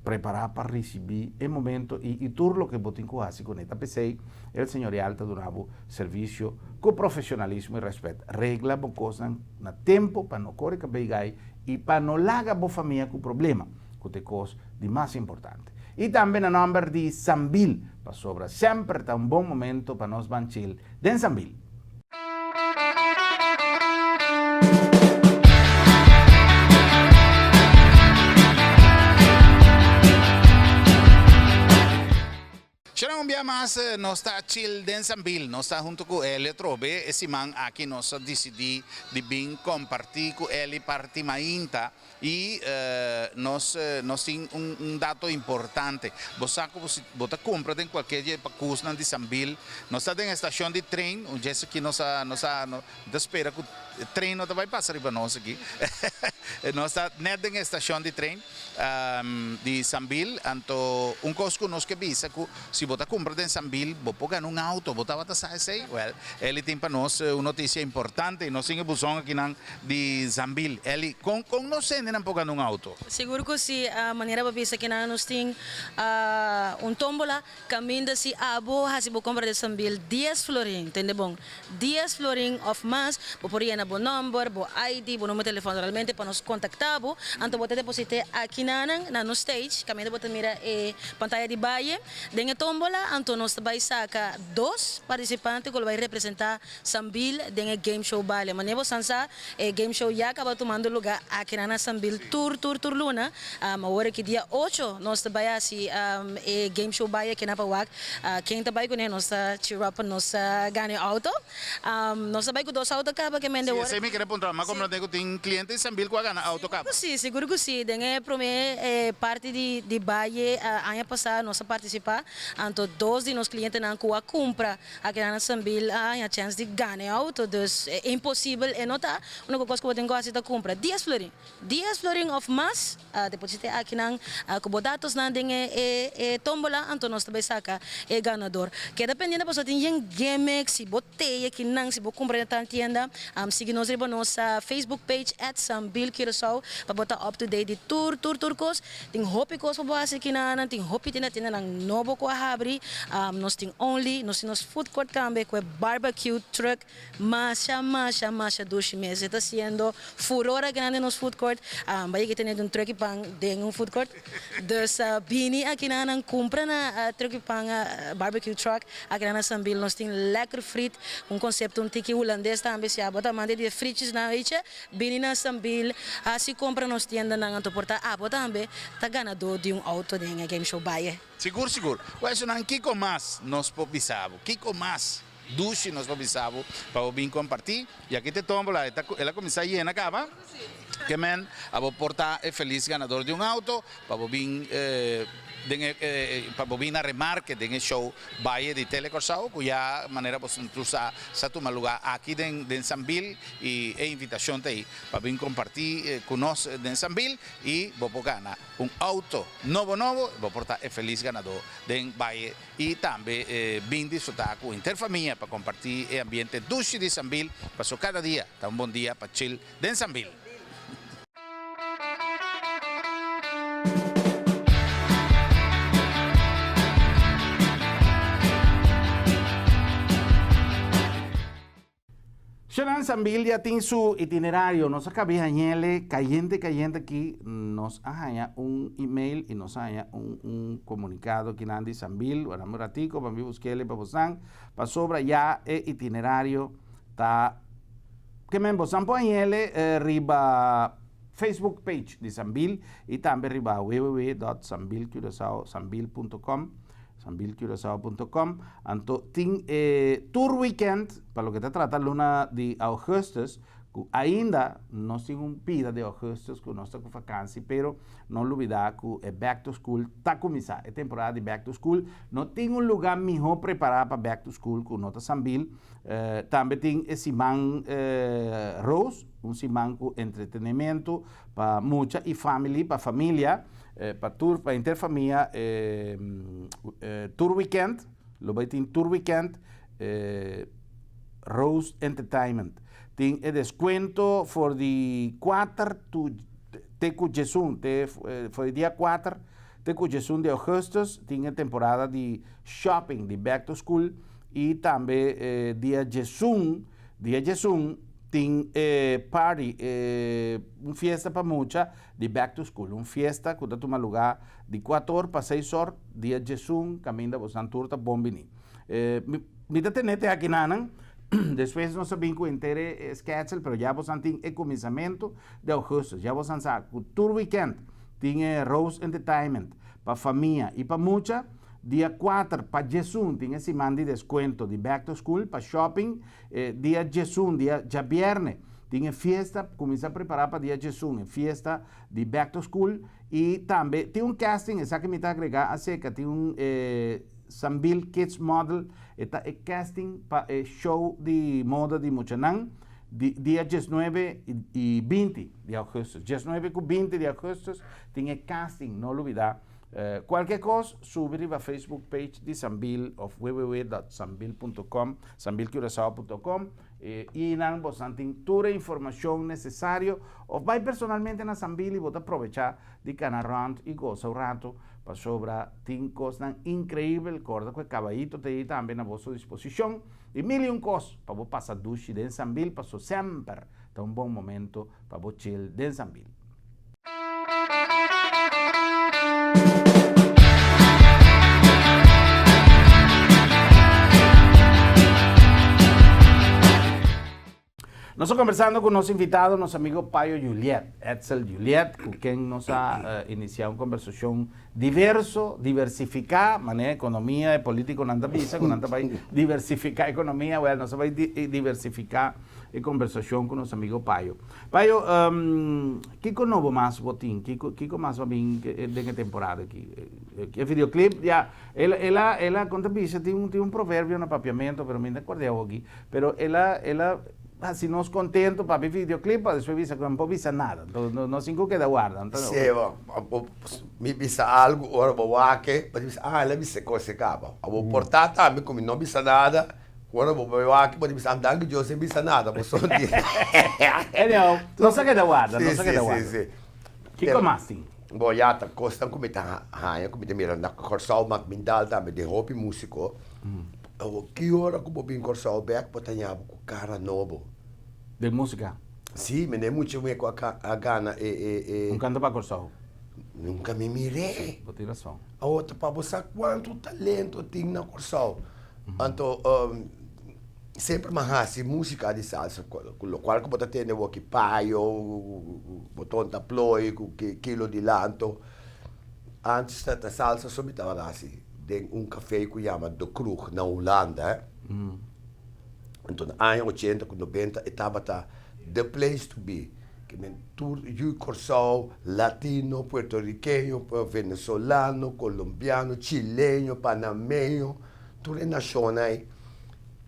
prepará pa risibí e momento i i tur loke bo tin ku hasi kuné. Ta p'esei El Señorial ta duna bo servisio ku profesionalismo i rèspèt. Regla bo kosnan na tempu pa no kore kabei gai i pa no laga bo famia ku problema, ku ta e kos di mas importante. I tambe na nòmber di Sambil, pasobra semper ta un bon momento pa nos ban chil den Sambil. Shona un bia mas nos ta chill den Sambil, nos ta hunto cu Elio atrobe, e siman aki nos a dicidi di bin comparti cu Eli parti mainta y nos nos tin un un dato importante, bo sa cu si bo ta cumpra den cualkier dje pacusnan di Sambil, nos ta den e stacion di train, un djes aki nos a nos a Mi ta spera ku e trein no ta bai pasa riba nos aki. Nos ta nèt den e stashon di trein di Sambil, anto un kos ku nos ke bisa ku si bo ta kumpra den Sambil bo por gana un outo. Bo tabata sa esei? Wèl, Eli tin pa nos un notisia importante i nos tin e buzon akinan di Sambil. Eli, kon kon nos hendenan por gana un outo? Sigur ku si, manera bo bisa kinan nos tin un tómbola Caminda si abo haci bo compra di Sambil dies florin, tende bon, dies florin of mas, bo por yena bo nomber, bo ID, bo numero telefon realmente pa nos contacta bo, anto bo ta deposite aki nanan na nos stage, caminda bo ta mira e pantaya di baye den e tombola, anto nos ta bay saca. saka dos partisipante ku lo bai representá Sambil den e Game Show Baile. Manera bo san sa, e Game Show ya kaba tumando lugá akinan na Sambil tur tur tur luna. Awor aki dia ocho nos ta bai hasi e Game Show Baile akinan pa wak ken ta bai kuné. Nos ta cheer up pa nos gana e outo. Nos ta bai ku dos outo kaba ke mende Sí, awor. esei mi kere puntra. Mi a komprendé ku tin kliente di Sambil ku a gana outo Sigur kaba. ku sí, sigur ku sí. Den e promé parti di baile aña pasá nos a partisipá. Anto dos di nos klientenan ku a kumpra Aki nan na Sambil a haña chèns di gana e outo, dus e imposibel e no ta. Úniko kos ku bo tin ku hasi ta kumpra dies florin. Dies florin òf mas, deposit'é akinan ku bo datosnan den e e tómbola, anto nos ta bai saka e ganador. Keda pendiente pasobra tin yen gimmick, si bo tei akinan, si bo kumpra den tal tienda, sigui nos riba nos Facebook page at Sambilcuraçao pa bo ta up to date di tur tur tur kos. Tin hopi kos pa bo hasi kinanan, tin hopi tienda tiendanan nobo ku a habri, nos tin Only, nos tin nos food court tambe ku e barbecue truck masha masha masha dushi mes, e ta siendo furor akinan den nos food court, bo a yega tene un truck pan den un food court, dus bini akinanan kumpra na truck pan barbecue truck akinan na Sambil, nos tin lekker friet, un konsepto un tiki hulandes tambe, si abo ta amante di e frietjesnan weet je. Bini na Sambil, hasi kompra nos tiendanan anto por ta abo tambe ta ganadó di un outo den e game show Baye. Sigur sigur. Wèshonan kiko mas nos por bisa bo? Kiko mas dushi nos por bisa bo pa bo bin kompartí? I aki te tómbola e ta el a kuminsá yena kaba. Ke men abo por ta e felis ganador di un outo pa bo bin den e pa bo bin na remarke den e show Baye di Tele Kòrsou ku ya manera bo tur sa sa tuma lugá aki den den Sambil i e invitashon ta ei pa bin kompartí ku nos den Sambil i bo por gana un outo nobo nobo i bo por ta e felis ganadó den Baye i tambe bin disfrutá ku henter famia pa kompartí e ambiente dushi di Sambil paso kada dia ta un bon dia pa chill den Sambil. Shonan Sambil ya tin su itinerario. Nos a kabi hañ'ele kayente kayente aki. Nos a haña un email i nos a haña un un komunikado akinan di Sambil. Wara un ratico pa mi busk'ele pa bosan. Pasobra ya e itinerario ta Ke men bosan por hañ'ele riba Facebook page di Sambil i tambe riba www.sambilcuraçao, sambil punto com, sambilcuraçao punto com. Anto tin e tur weekend pa loke ta trata luna di augustus ku ainda nos tin un pida di augustus ku nos ta ku vakansi pero no lubida ku e back to school ta kuminsá e temporada di back to school. No tin un luga miho prepara pa back to school ku no ta Sambil. Tambe tin e siman Rose, un siman ku entretenimento pa mucha i family, pa familia, pa tur, pa henter famia tur weekend, lo bai tin tur weekend Rose Entertainment. Tin e deskuento for di kuater to te ku djesun, te for di dia kuater te ku djesun di augustus tin e temporada di shopping di back to school. I tambe dia djesun, dia djesun tin e party, e un fiesta pa mucha di back to school, un fiesta ku ta tuma lugá di kuator pa seis or dia djesun kaminda bosnan tur ta bon bini. Mi ta tene te akinanan, despues nos a bin ku henter e schedule, pero ya bosnan tin e kuminsamentu di augustus, ya bosnan sa ku tur weekend tin e Rose Entertainment pa famia i pa mucha. Dia kuater pa djesun tin e siman di deskuento di Back to School pa shopping. E dia djesun, dia djabierne, tin e fiesta, kuminsá prepará pa dia djesun, e fiesta di Back to School. I tambe tin un casting, esaki mi ta agregá aserka, tin un e Sambil Kids Model, e ta e casting pa e show di moda di muchanan di dia diesnuebe i binti di augustus. Diesnuebe ku binti di augustus tin e casting, no lubidá. Cualke cos, subi riba Facebook page di Sambil of www.sambil.com, sambilcuracao.com, y nan bosan tin tur e informacion necesario of bay personalmente na Sambil y bo ta probecha di cana rond y goza un rato pasobra tin cosnan increibel, corda cu e cabayito ta ey tambe na boso disposicion y mil y un cos pa bo pasa dushi den Sambil paso semper ta un bon momento pa bo chill den Sambil. Nos ta kombersando ku nos invitado, nos amigo Payo Juliet, Edsel Juliet, ku ken nos a inisiá un kombersashon diverso, diversifiká, manera ekonomia e polítikonan ta bisa ku nan ta bai diversifiká ekonomia, wèl nos a bai diversifiká e kombersashon ku nos amigo Payo. Payo, kiko nobo mas bo tin? Kiko kiko mas bo a bin den e temporada aki? E videoclip ya el el a el a kon ta bisa tin un tin un proverbio na papiamento pero mi no ta kord'é awoki pero el a el a hasi nos contento papia videoclip pa despues bisa ku no por bisa nada enton nos tin ku keda warda enton Sí bo bo mi bisa algu ora bo wak bo ta bisa ah el a bisa e kos e kaba abo por ta tambe ku mi no bisa nada ora bo bai wak bo ta bisa ah danki Dios e bisa nada bo son di Anyhow nos a keda warda nos a keda warda kiko mas tin? Bo ya ta kosnan ku mi ta haña ku mi ta mira na Kòrsou mak mi dal tambe den hopi músiko. Awor ki ora ku bo bin Kòrsou bèk bo ta haña bo ku kara nobo. Den músika? Sí, mi n'e mucha muhé ku a gana e e e. Un kanto pa Kòrsou. Nunka mi mir'é. Bo tin rason. Awor ta pa bo sa kuantu talento tin na Kòrsou. Anto Semper mi a hasi músika di salsa, ku lokual ku bo ta tende awor ki payo, boton ta ploi, ku kilo di lanto. Antes ta salsa so mi tabata hasi den un kafé ku yama De Kroeg na Hulanda. Anto na aña ochenta ku nobenta e tabata the place to be. Ke men tur yu Kòrsou, latino, puertorikeño, venezolano, kolombiano, chileño, panameño, tur e nashonnan ei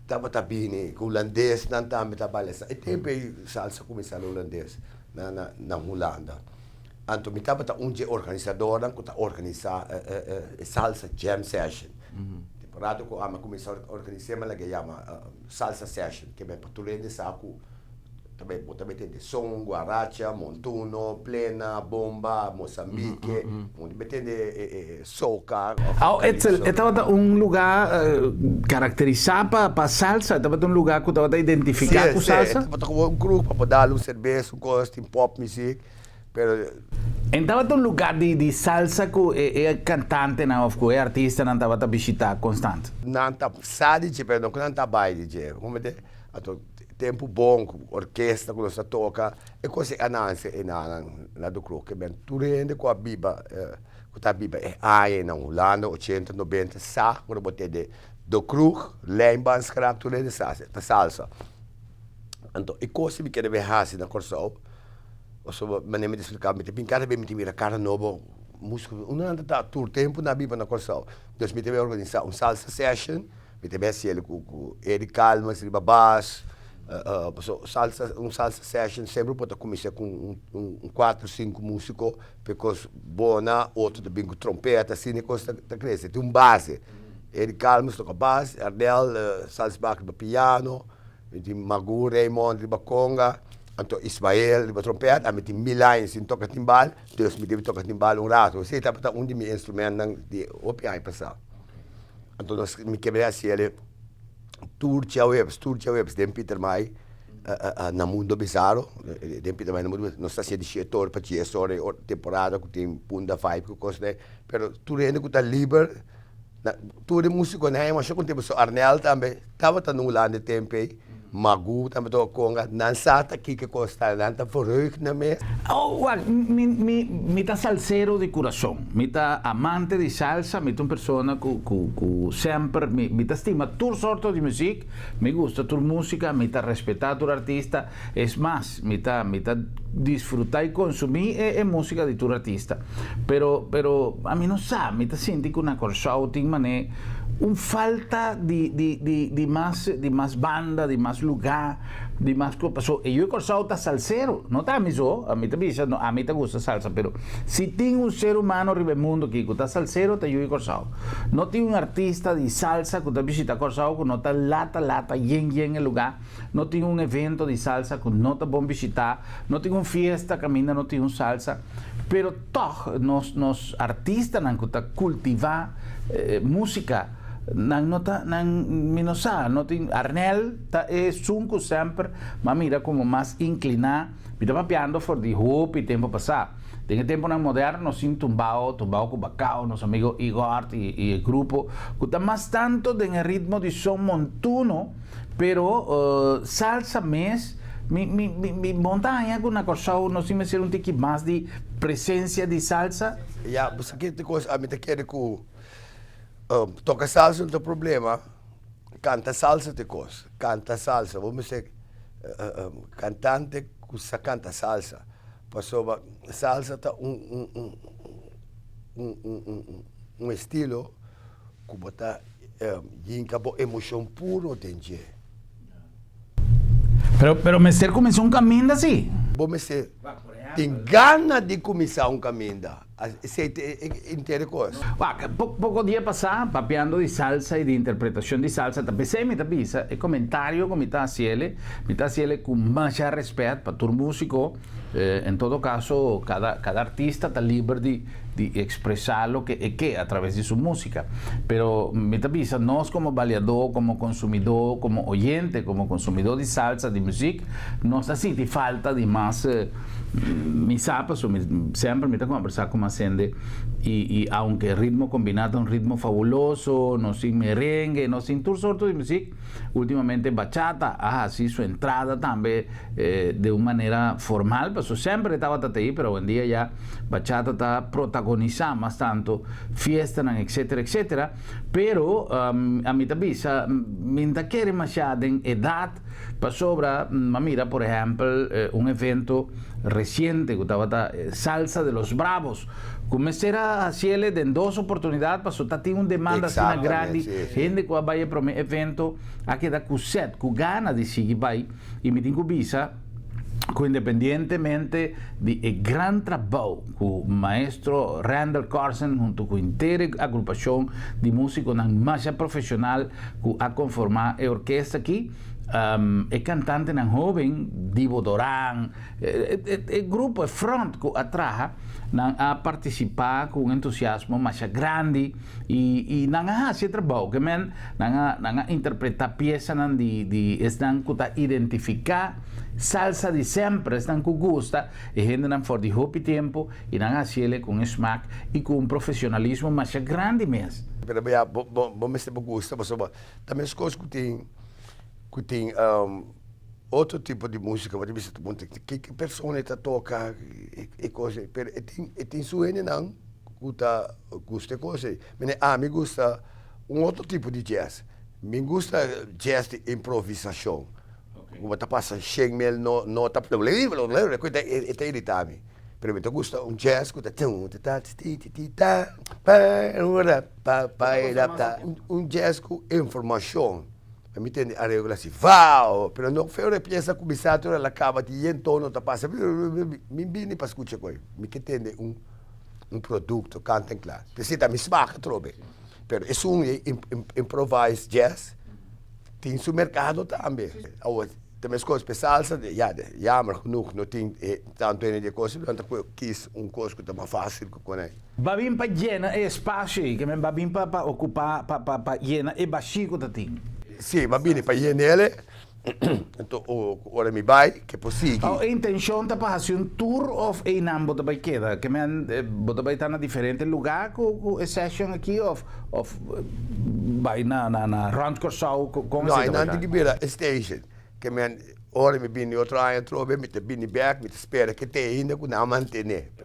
tabata bini, hulandesnan tambe ta baila salsa. E tempu ei salsa kuminsá na hulandes na na na Hulanda. Anto mi tabata un dje organisadornan ku ta organisá e salsa jam session. Temporada ku ami a kuminsá organis'é mi a laga yama salsa session, ke men pa tur hende sa ku Ta bay bo ta bay tende son, guaracha, montuno, plena, bomba, mozambique, bo ta bay tende e soca of Aw Edsel, calypso. e tabata un luga caracterisa pa pa salsa? E tabata un luga cu tabata identifica Si, cu si, e salsa? tabata como un kroeg pa bo dal un cerbes, un cos, tin pop music, pero. E tabata un luga di di salsa cu e e cantantenan of cu e artistanan tabata bishita constant? Nan ta sa di dje, pero no cu nan ta bay di dje, bo mete? Anto. Tempu bon ku orkesta ku nos ta toka e kos e anansia e nan na de kroeg ke ben tur hende ku a biba ku ta biba e aña na Hulanda ochenta nobenta sa ku bo tende de kroeg Lijnbaansgracht tur hende sa ta salsa anto e kos mi kere bin hasi na Kòrsou pasobra manera mi ta splika mi ta bin kada bes mi ta mira kara nobo musiko unda nan ta ta tur tempu nan a biba na Kòrsou dus mi ta bin organisa un salsa session. Mi ta bes hasiel ku ku Eric Calmes riba bas, paso salsa un salsa session semper bo ta kuminsá ku un un kuater sinku músiko because bona otro ta bin ku trompeta asina e kos ta krese tin un base. Eric Calmes toka bas, Ardel Salsbach riba piano, mi tin Magu Raymond riba konga, anto Ismael riba trompeta, ami tin Milain sin toka timbal, dus mi debe toka timbal un rato. Esei tabata un di mi instrumentnan di hopi aña pasá. Anto nos mi kebra hasi el tur djaweps, tur djaweps den Pietermaai na Mundo Bizarro, den Pietermaai na Mundo Bizarro, nos ta hasié di shete ora pa dies ora e temporada ku tin Punda Vibe ku kos dei, pero tur hende ku ta liber, tur e musikonan ei masha konten pasobra Arnel tambe tabata na Hulanda e tempu ei. Magu tambe toka konga, nan sa ta kiko kos ta, nan ta verheugd na mes. Oh, wak, mi, mi, mi ta salsero di kurason. Mi ta amante di salsa, mi ta un persona ku, ku, ku semper mi, mi ta stima tur sorto di muzik, mi gusta tur musika, mi ta respetá tur artista. Es mas, mi ta, mi ta disfrutá i konsumí e, e musika di tur artista. Pero, pero ami no sa, mi ta sinti ku na Kòrsou tin manera un falta di, di, di, di mas, di mas banda, di mas lugá, di mas kos. Paso e yu e Kòrsou ta salsero, no ta ami so, ami ta bisa, no, ami ta gusta salsa, pero si tin un ser humano riba e mundu aki ku ta salsero ta yu e Kòrsou. No tin un artista di salsa ku ta bishita Kòrsou ku no ta lata lata yen yen e lugá, no tin un evento di salsa ku no ta bon bishitá, no tin un fiesta kaminda no tin un salsa. Pero tòg nos nos artistanan ku ta kultivá músika nan no ta nan mi no sa no tin Arnel ta esun ku semper m'a mira komo mas inkliná mi ta papiando for di hopi tempu pasá den e tempunan moderno nos tin tumbao tumbao ku bakao nos amigo Igort i i e grupo ku ta mas tanto den e ritmo di son montuno pero salsa mes. Mi mi mi mi bon ta haña ku na Kòrsou nos tin mester un tiki mas di presensia di salsa. Ya, bo sa kiko kos ami ta kere ku toka salsa no ta problema, kanta salsa ta e kos. Kanta salsa, bo mester kantante ku sa kanta salsa, pasobra salsa ta un un un un un un estilo ku bo ta yinka bo emoshon puro den dje. Pero, pero mester kuminsá un kaminda si. Bo mester tin gana di kuminsá un kaminda. Esei ta e inter kos. Wak, poko dia pasá, papiando di salsa i di interpretashon di salsa, ta p'esei mi ta bisa e komentario ku mi ta hasiele, mi ta hasiele ku masha rèspèt pa tur músiko. En todo caso, cada cada artista ta liber di di expresa loke e ke a traves di su musica. Pero mi ta bisa nos como baliadó, como consumidó, como oyente, como consumidó di salsa, di muziek, nos ta sinti falta di mas mi sa paso mi semper mi ta combersa cu mas hende y y aunke Ritmo Combina ta un ritmo fabuloso, nos tin merengue, nos tin tur sorto di muziek, Ultimamente bachata a haci su entrada tambe de un manera formal, pasobra semper e tabata ta ei, pero awendia ya bachata ta protagonisa mas tanto fiestanan etcetera etcetera, pero ami ta bisa mi no ta kere masha den edad pasobra mi a mira por ehempel un evento reciente cu tabata Salsa de los Bravos Cu mester a haciele den dos oportunidad paso ta tin un demanda asina grandi, hende cu a bay e prome evento a keda cu sed, cu gana di sigui bay y mi tin cu bisa cu independientemente di e gran trabao cu maestro Randall Carlson hunto cu henter e agrupacion di musiconan masha profesional cu a conforma e orkesta aki, e cantantenan hoben Dibo Doran, E grupo, e front ku a traha, nan a partisipá ku un entusiasmo masha grandi i i nan a hasi e trabou. Ke men nan a nan a interpretá piesanan di di esnan ku ta identifiká salsa di semper, esnan ku gusta e hendenan for di hopi tempu i nan a hasiel ku un smak i ku un profesionalismo masha grandi mes. Pero ya bo bo bo mester bo gusta pasobra ta meskos ku tin ku tin. Otro tipo di musica bo ta bisa ta puntra ke ke persona e ta toca e cos ei pero e tin e tin su hendenan cu ta gusta e cos ei mene ami gusta un otro tipo di jazz mi gusta jazz di improvisacion cu bo ta pasa shen mil nota e ta irita mi pero mi ta gusta un jazz cu ta un jazz cu informacion. E mi tende areglo asi, Vao! Pero no feo e pieza kuminsá tur el a kaba di yen tono ta pasa mi bini pa skucha koe mi ke tende un un produkto kant en kla. P'esei ta mi smak atrobe. Pero esun e improvised jazz tin su merkado tambe. Awor ta meskos p'e salsa ya jammer genoeg no tin tantu hende di e kos nan ta kis un kos ku ta mas fásil ku konei. Ba bin pa yena e espasio ei, ke men ba bin pa pa okupá, pa pa pa yena e bashí ku ta tin. Sí, ba bini pa yen'el, anto ora mi bai, ke por sigui. Aw, e intenshon ta pa hasi un tour òf einan bo ta bai keda? Ke men bo ta bai ta na diferente lugá ku ku e session aki òf òf bai na na na rònt Kòrsou? Kon No, esei ta bai einan ta? tin ki bira e station. Ke men ora mi bini otro aña atrobe mi ta bini bek, mi ta spera ke te ainda ku nan a mantené.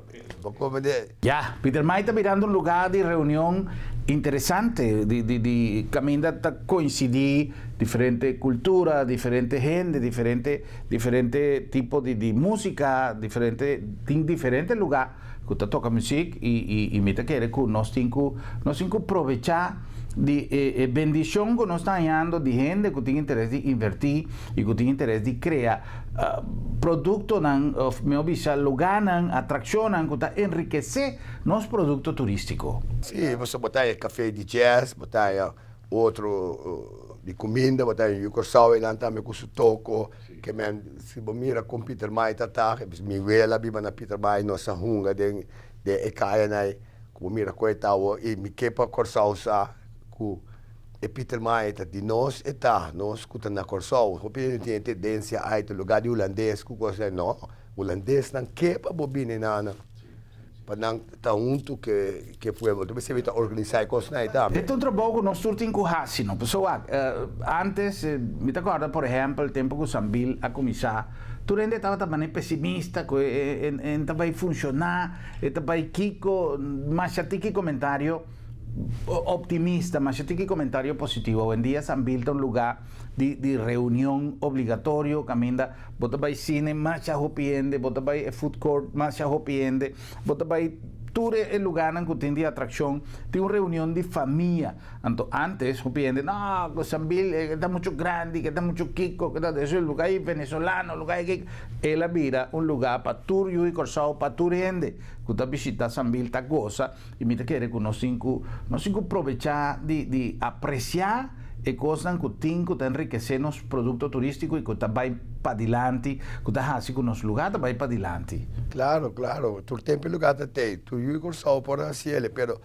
Bo komprendé? Ya, Pietermaai ta birando un lugá di reunion interesante, di di di kaminda ta koinsidí diferente kultura, diferente hende, diferente diferente tipo di di músika, diferente tin diferente lugá ku ta toka muzik i i i mi ta kere ku nos tin ku nos tin ku probechá di e e bendishon ku nos ta hañando di hende ku tin interes di invertí i ku tin interes di krea produktonan òf mihó bisa lugánan, atrakshonnan ku ta enrikesé nos produkto turístiko. Sí, pasobra bo ta haña kafé di jazz, bo ta haña otro di kuminda, bo ta haña yu Kòrsou einan tambe ku su toko. Ke men, si bo mira kon Pietermaai ta ta, mi wela biba na Pietermaai, nos a hunga den den e kayanan ei, ku bo mira kon e ta awor, i mi ke pa Kòrsou sa ku e Pietermaai ta di nos e ta, nos ku ta na Kòrsou. Hopi hende tin e tendensia, ai ta lugá di hulandes ku kos ei, no, hulandesnan ke pa bo bini nan. Pa nan ta huntu ku e pueblo. Ta mester ta organisá e kosnan ei tambe. E ta un trabou ku nos tur tin ku hasi, no? Pasobra wak, ántes, mi ta kòrda por ehèmpel tempu ku Sambil a kuminsá, tur hende tabata manera pesimista ku e e ta bai funshoná, e ta bai kiko, masha tiki komentario optimista, masha tiki komentario positivo. Awendia Sambil ta un lugá di di reunion obligatorio kaminda Bo ta bai cine masha hopi hende, bo ta bai e food court masha hopi hende, bo ta bai tur e lugarnan cu tin di atraccion, tin un reunion di famia. Anto antes hopi hende, no, cu Sambil e ta mucho grandi, ke ta mucho kico, ke ta eso e lugar ei venezolano, lugar ei kico. El a bira un lugar pa tur yu di Corsou, pa tur hende cu ta bishita Sambil ta goza y mi ta kere cu nos tin cu, nos tin cu probecha di di aprecia E kosnan ku tin ku ta enrikesé nos produkto turístiko i ku ta bai padilanti, ku ta hasi ku nos lugá ta bai padilanti. Klaro, klaro. Tur tempu e lugá ta tei. Tur yu di Kòrsou por hasi el, pero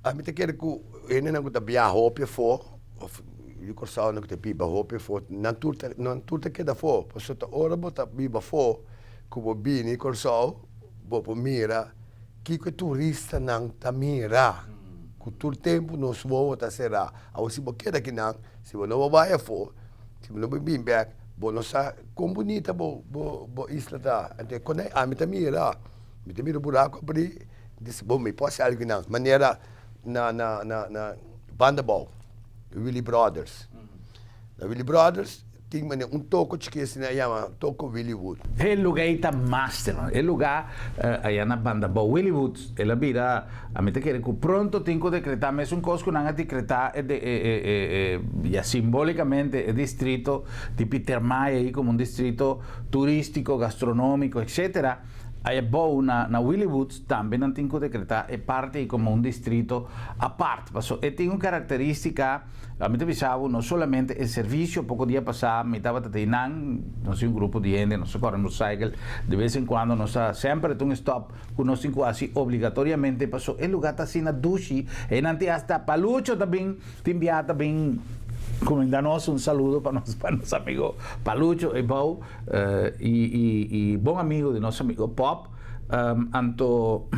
ami ta kere ku hendenan ku ta biaha hopi afó, òf yu di Kòrsounan ku ta biba hopi afó, nan tur ta, nan tur ta keda afó. Pasobra ta ora bo ta biba afó ku bo bini Kòrsou, bo por mira kiko e turistanan ta mira. Ku tur tempu nos wowo ta será. Awor si bo keda kinan, si bo no bo bai afó, si bo no bo bin bèk, bo no sa kon bunita bo bo bo isla ta. Anto e konai ami ta mira, mi ta mira buraku abrí, mi ta bisa, bon mi por hasi algu kinan. Manera na na na na Bandabou, Willy Brothers. Na Willy Brothers Tin manera un toko chikí asina a yama toko Willywood. E luga ei ta master man. E luga aya na banda bou Willywood el a bira ami ta kere ku pronto tin ku dekretá mesun kos ku nan a dekretá e e ya simbolikamente e distrito di Pietermaai ei komo un distrito turístiko gastronomiko etcetera aya bou na na Willywood tambe nan tin ku dekretá e parti ei komo un distrito apart paso e tin un karakterístika Mi ta bisa bo, no solamente e servicio, poco dia pasa mi tabata ta einan, nos tin un grupo di hende, nos ta core motorcycle, de vez en cuando nos ta, semper ta un stop cu nos tin cu haci obligatoriamente, paso e lugar ta asina dushi, einan tin hasta Palucho ta bin, tin bia ta bin cuminda nos, un saludo pa nos, pa nos amigo Palucho eybou, y, y, y bon amigo di nos amigo Pop. Anto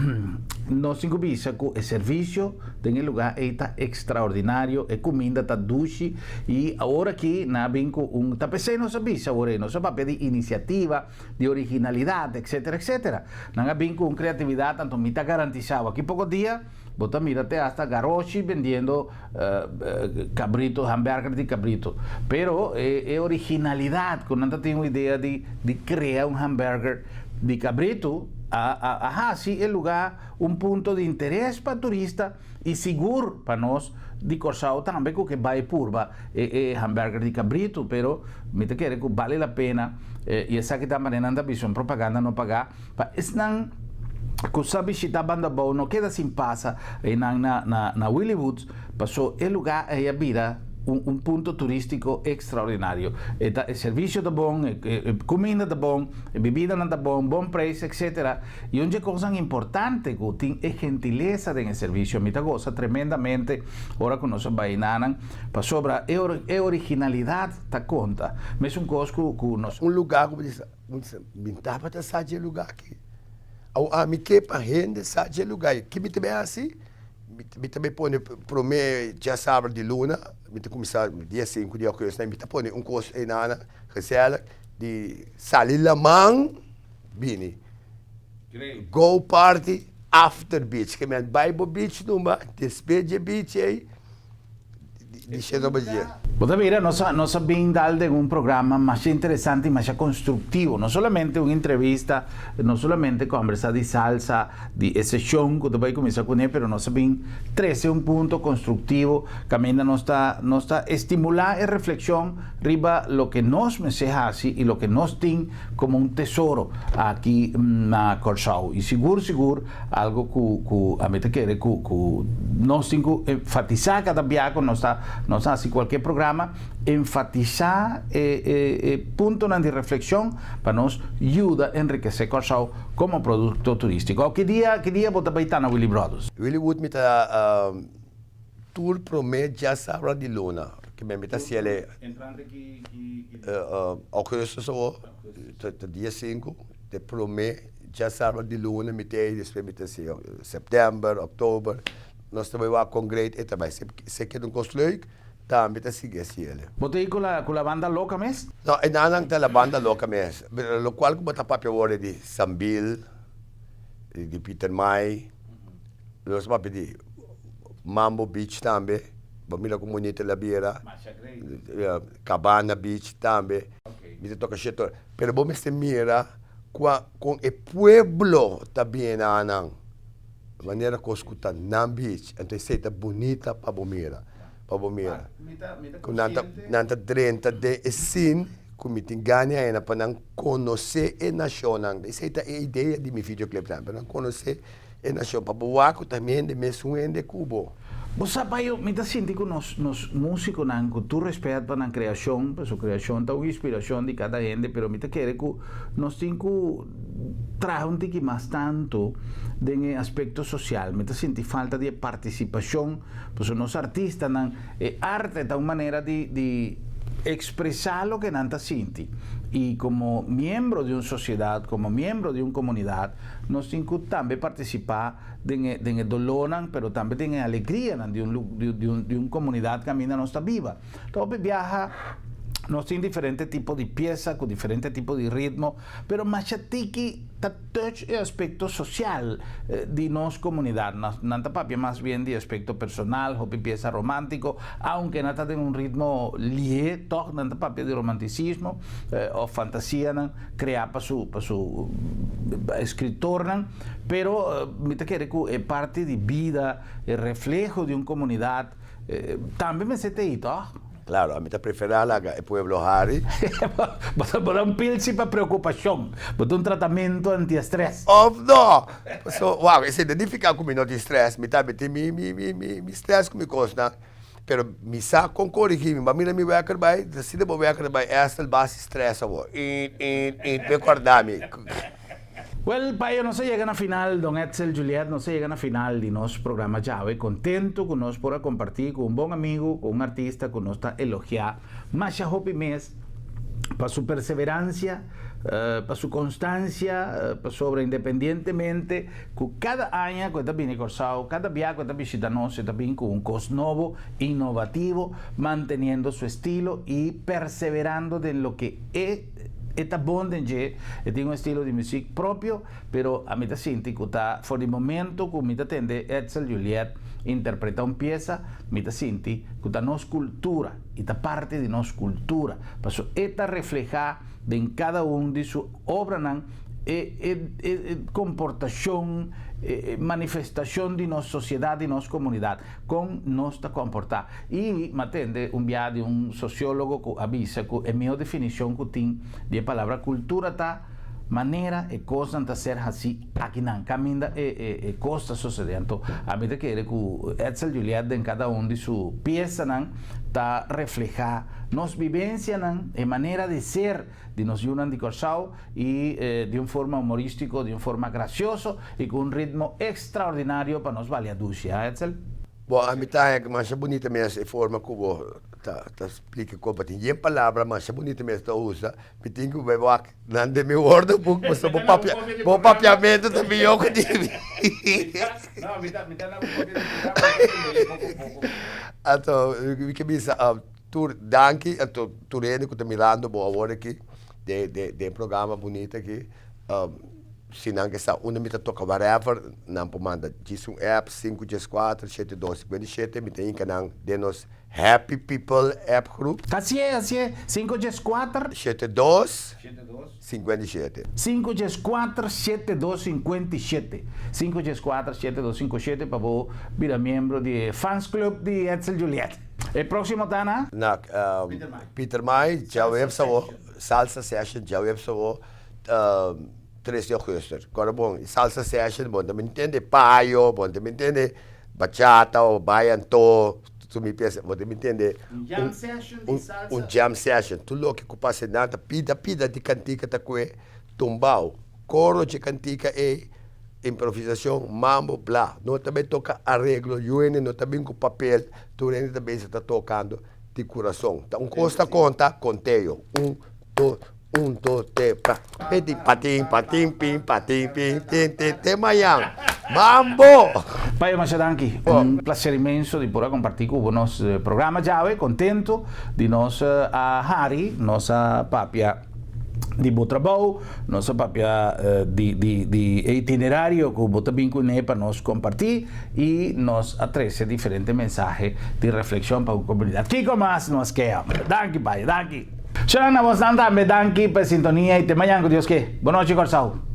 nos tin ku bisa ku e servisio den e lugá ei ta ekstraordinario, e kuminda ta dushi i awor aki nan a bin ku un, ta p'esei nos a bisa awor ei, nos a papia di inisiativa, di originalidat, etsetera, etsetera. Nan a bin ku un kreatividat, anto mi ta garantisá bo aki poko dia bo ta mira te asta garoshi bendiendo kabrito, hamberger di kabrito. Pero e originalidat ku nan ta tin un idea di krea un hamberger di Cabrito a a hasi e lugá un punto di interes pa turista i sigur pa nos di Kòrsou tambe ku ke bai purba e e hamburger di Cabrito pero mi ta kere ku bale la pena i esaki ta manera nan ta bisa un propaganda no pagá pa esnan ku sa bishita Bandabou no keda sin pasa einan na na na Williwood paso e lugá ei a bira un un punto turístiko ekstraordinario. E ta e servisio ta bon, e e kuminda ta bon, e bibidanan ta bon, bon preis etsetera. I un dje kosnan importante ku tin e gentilesa den e servisio. Mi ta gosa tremendamente ora ku nos a bai nanan pasobra e e originalidat ta konta. Mesun kos ku ku nos. Un lugá ku bo bisa, bo bisa, mi tabata sa dje lugá aki. Awo ami ke pa hende sa dje lugá ei. Ki mi ta bin hasi? Mi ta bin pone prome djasabra di luna, mi ta kuminsá dia sinku di augustus, mi ta pone un kos einana gezellig di sali laman bini go party after beach, ke men bai bo beach numa despues dje beach ei. Di shete pa dje. Bo ta mira, nos a nos a bin dal den un programa masha interesante y masha constructivo. No solamente un entrevista, no solamente combersa di salsa, di e sesion cu ta bay cuminsa cune, pero nos a bin trece un punto constructivo caminda nos ta nos ta estimula e reflexion riba loke nos mester haci y loke nos tin como un tesoro aki na Corsou. Y sigur sigur Algo ku ku ami ta kere ku ku nos tin ku enfatisá kada bia ku nos ta nos ta hasi kualke programa, enfatisá e e e puntonan di reflekshon pa nos yuda enrikesé Kòrsou komo produkto turístiko. Ki dia ki dia bo ta bai ta na Willy Brothers? Willy Wood mi ta tur promé djasabra di luna ke mi ta hasiel e Entrante ki ki Augustus awor ta dia sinku te promé. Djasabra di luna mi ta ei, despues mi ta si sèptèmber, òktober. Nos ta bai wak kon great e ta bai. Si e keda un kos leuk, tambe ta sigui hasi el. Bo ta ei ku la ku la banda loka mes? No, e nannan ta la banda loka mes. Pero lokual ku bo ta papia awor e di Sambil, di Pietermaai, nos ta papia di Mambo Beach tambe, bo mira kon bunita el a bira. Cabana Beach tambe. Mi ta toka shit ora. Pero bo mester mira kua kon e pueblo ta bini nan. Manera kos ku ta nan beach. Anto esei ta bunita pa bo mira. Pa bo mira. Ku nan ta nan ta drenta den e scene ku mi tin gana aina pa nan konosé e nashonnan. Esei ta e idea di mi videoclip tambe. Pa nan konosé e nashon. Pa bo wak ku ta hende mesun hende ku bo. Bo sa Payo, mi ta sinti ku nos nos musikonan ku tur respet pa nan kreashon, pasobra kreashon ta un inspirashon di kada hende, pero mi ta kere ku nos tin ku traha un tiki mas tantu den e aspekto sosial. Mi ta sinti falta di e partisipashon, pasobra nos artistanan, e arte ta un manera di di ekspresá loke nan ta sinti i komo miembro di un sosiedat, komo miembro di un komunidat, nos tin ku tambe partisipá den e den e dolónan pero tambe den e alegrianan di un lu di di un di un komunidat kaminda nos ta biba. Ta hopi biaha nos tin diferente tipo di piesa ku diferente tipo di ritmo pero masha tiki ta touch e aspekto sosial di nos komunidat. Nan ta papia mas bien di aspekto personal, hopi piesa romántiko, aunke nan ta den un ritmo lihé tòg nan ta papia di romantisismo òf fantasianan kreá pa su pa su eskritornan. Pero mi ta kere ku e parti di bida, e refleho di un komunidat, tambe mester ta ei, tòg? Klaro, ami ta preferá laga e pueblo hari. Bo ta bo da un pilchi pa preokupashon. Bo ta un tratamentu anti-estrès. Òf no! Paso, wou, esei no nifiká ku mi no tin strès. Mi tambe tin mi, mi, mi, mi, mi strès ku mi kosnan. Pero mi sa kon korigí mi. Bo a mira mi wèker bai, asina bo wèker ta bai, Estel basi strès awor. Iit, iit, iit, bo kòrda mi. Wel, payo nos a yega na final, Don Edsel Juliet, nos a yega na final di nos programa djawe. Contento cu nos por a comparti cu un bon amigo, cu un artista cu nos ta elogia masha hopi mes pa su perseverancia, pa su constancia, pasobra independientemente cu cada aña cu e ta bini Corsou, cada bia cu e ta bishita nos, e ta bin cu un cos nobo, innovativo, manteniendo su estilo y perseverando den loke e E ta bon den dje, e tin un estilo di muziek propio, pero ami ta sinti ku ta for di momento ku mi ta tende Edsel Juliet interpreta un piesa, mi ta sinti ku ta nos kultura i ta parti di nos kultura, paso e ta refleha den kada un di su obranan e e komportashon, e manifestashon di nos sosiedat, di nos komunidat. Kon nos ta komportá. I m'a tende un bia di un sosiólogo ku a bisa ku e mihó definishon ku tin di e palabra kultura ta manera e kosnan ta ser hasí akinan, kaminda e e e kos ta sosodé. Anto ami ta kere ku Edsel Juliet den kada un di su piesanan ta reflehá nos bibensianan, e manera di ser di nos yunan di Kòrsou i di un forma humorístiko, di un forma grasioso i ku un ritmo ekstraordinario pa nos balia dushi, ha Edsel? Bo, ami ta haña masha bunita mes e forma ku bo ta ta splika kon pa tin yen palabra masha bunita mes ta usa, mi tin ku bai wak nan den mi woordenboek pasobra bo papia bo papiamentu ta mihó ku di mi. Anto mi ke bisa tur danki anto tur hende ku ta mirando bo awor aki den den den programa bunita aki. Si nan ke sa unda mi ta toka whatever, nan por manda djis un app sinku djeskuater shete dos sikuenta i shete, mi ta hinka nan den nos Happy People app groep. Hasié, hasié, sinku djeskuater. Shete dos, sinkuenta i shete. Sinku djeskuater, shete dos, sinkuenta i shete. Sinku djeskuater, shete dos, sinku shete pa bo bira miembro di e fans club di Edsel Juliet. E próksimo ta na? Na Pietermaai, djaweps awor, Salsa Session djaweps awor. 3 di augustus. Kòrda bon, e salsa session bon ta mintende payo, bon ta mintende bachata o bayanto, tur mi piensa, bon ta mintende Un jam session di salsa. Un jam session, tur loke ku pasa einan ta pida pida di kantika ta kue tumbao, koro dje kantika ei, improvisashon, mambo, bla. No ta bin toka areglo, yu hende no ta bin ku papel, tur hende ta bisa ta tokando di kurason. Ta un kos ta konta, konteo, un, dos. Un, dos, tres, pa, peti, patin, patin, pin, patin, pin, tin, tin, te mañan. Mambo! Payo masha danki. Un placer inmenso di por a comparti cu bo nos programa djawe. Contento di nos a hari, nos a papia di bo trabou, nos a papia di di di e itinerario cu bo ta bin cune pa nos comparti y nos a trece diferente mensahe di reflexion pa un comunidad. Kico mas nos ke hombre? Danki Payo, danki. Shona na bosnan tambe danki pa e sintonia y te mañan cu Dios ke. Bonochi Corsou.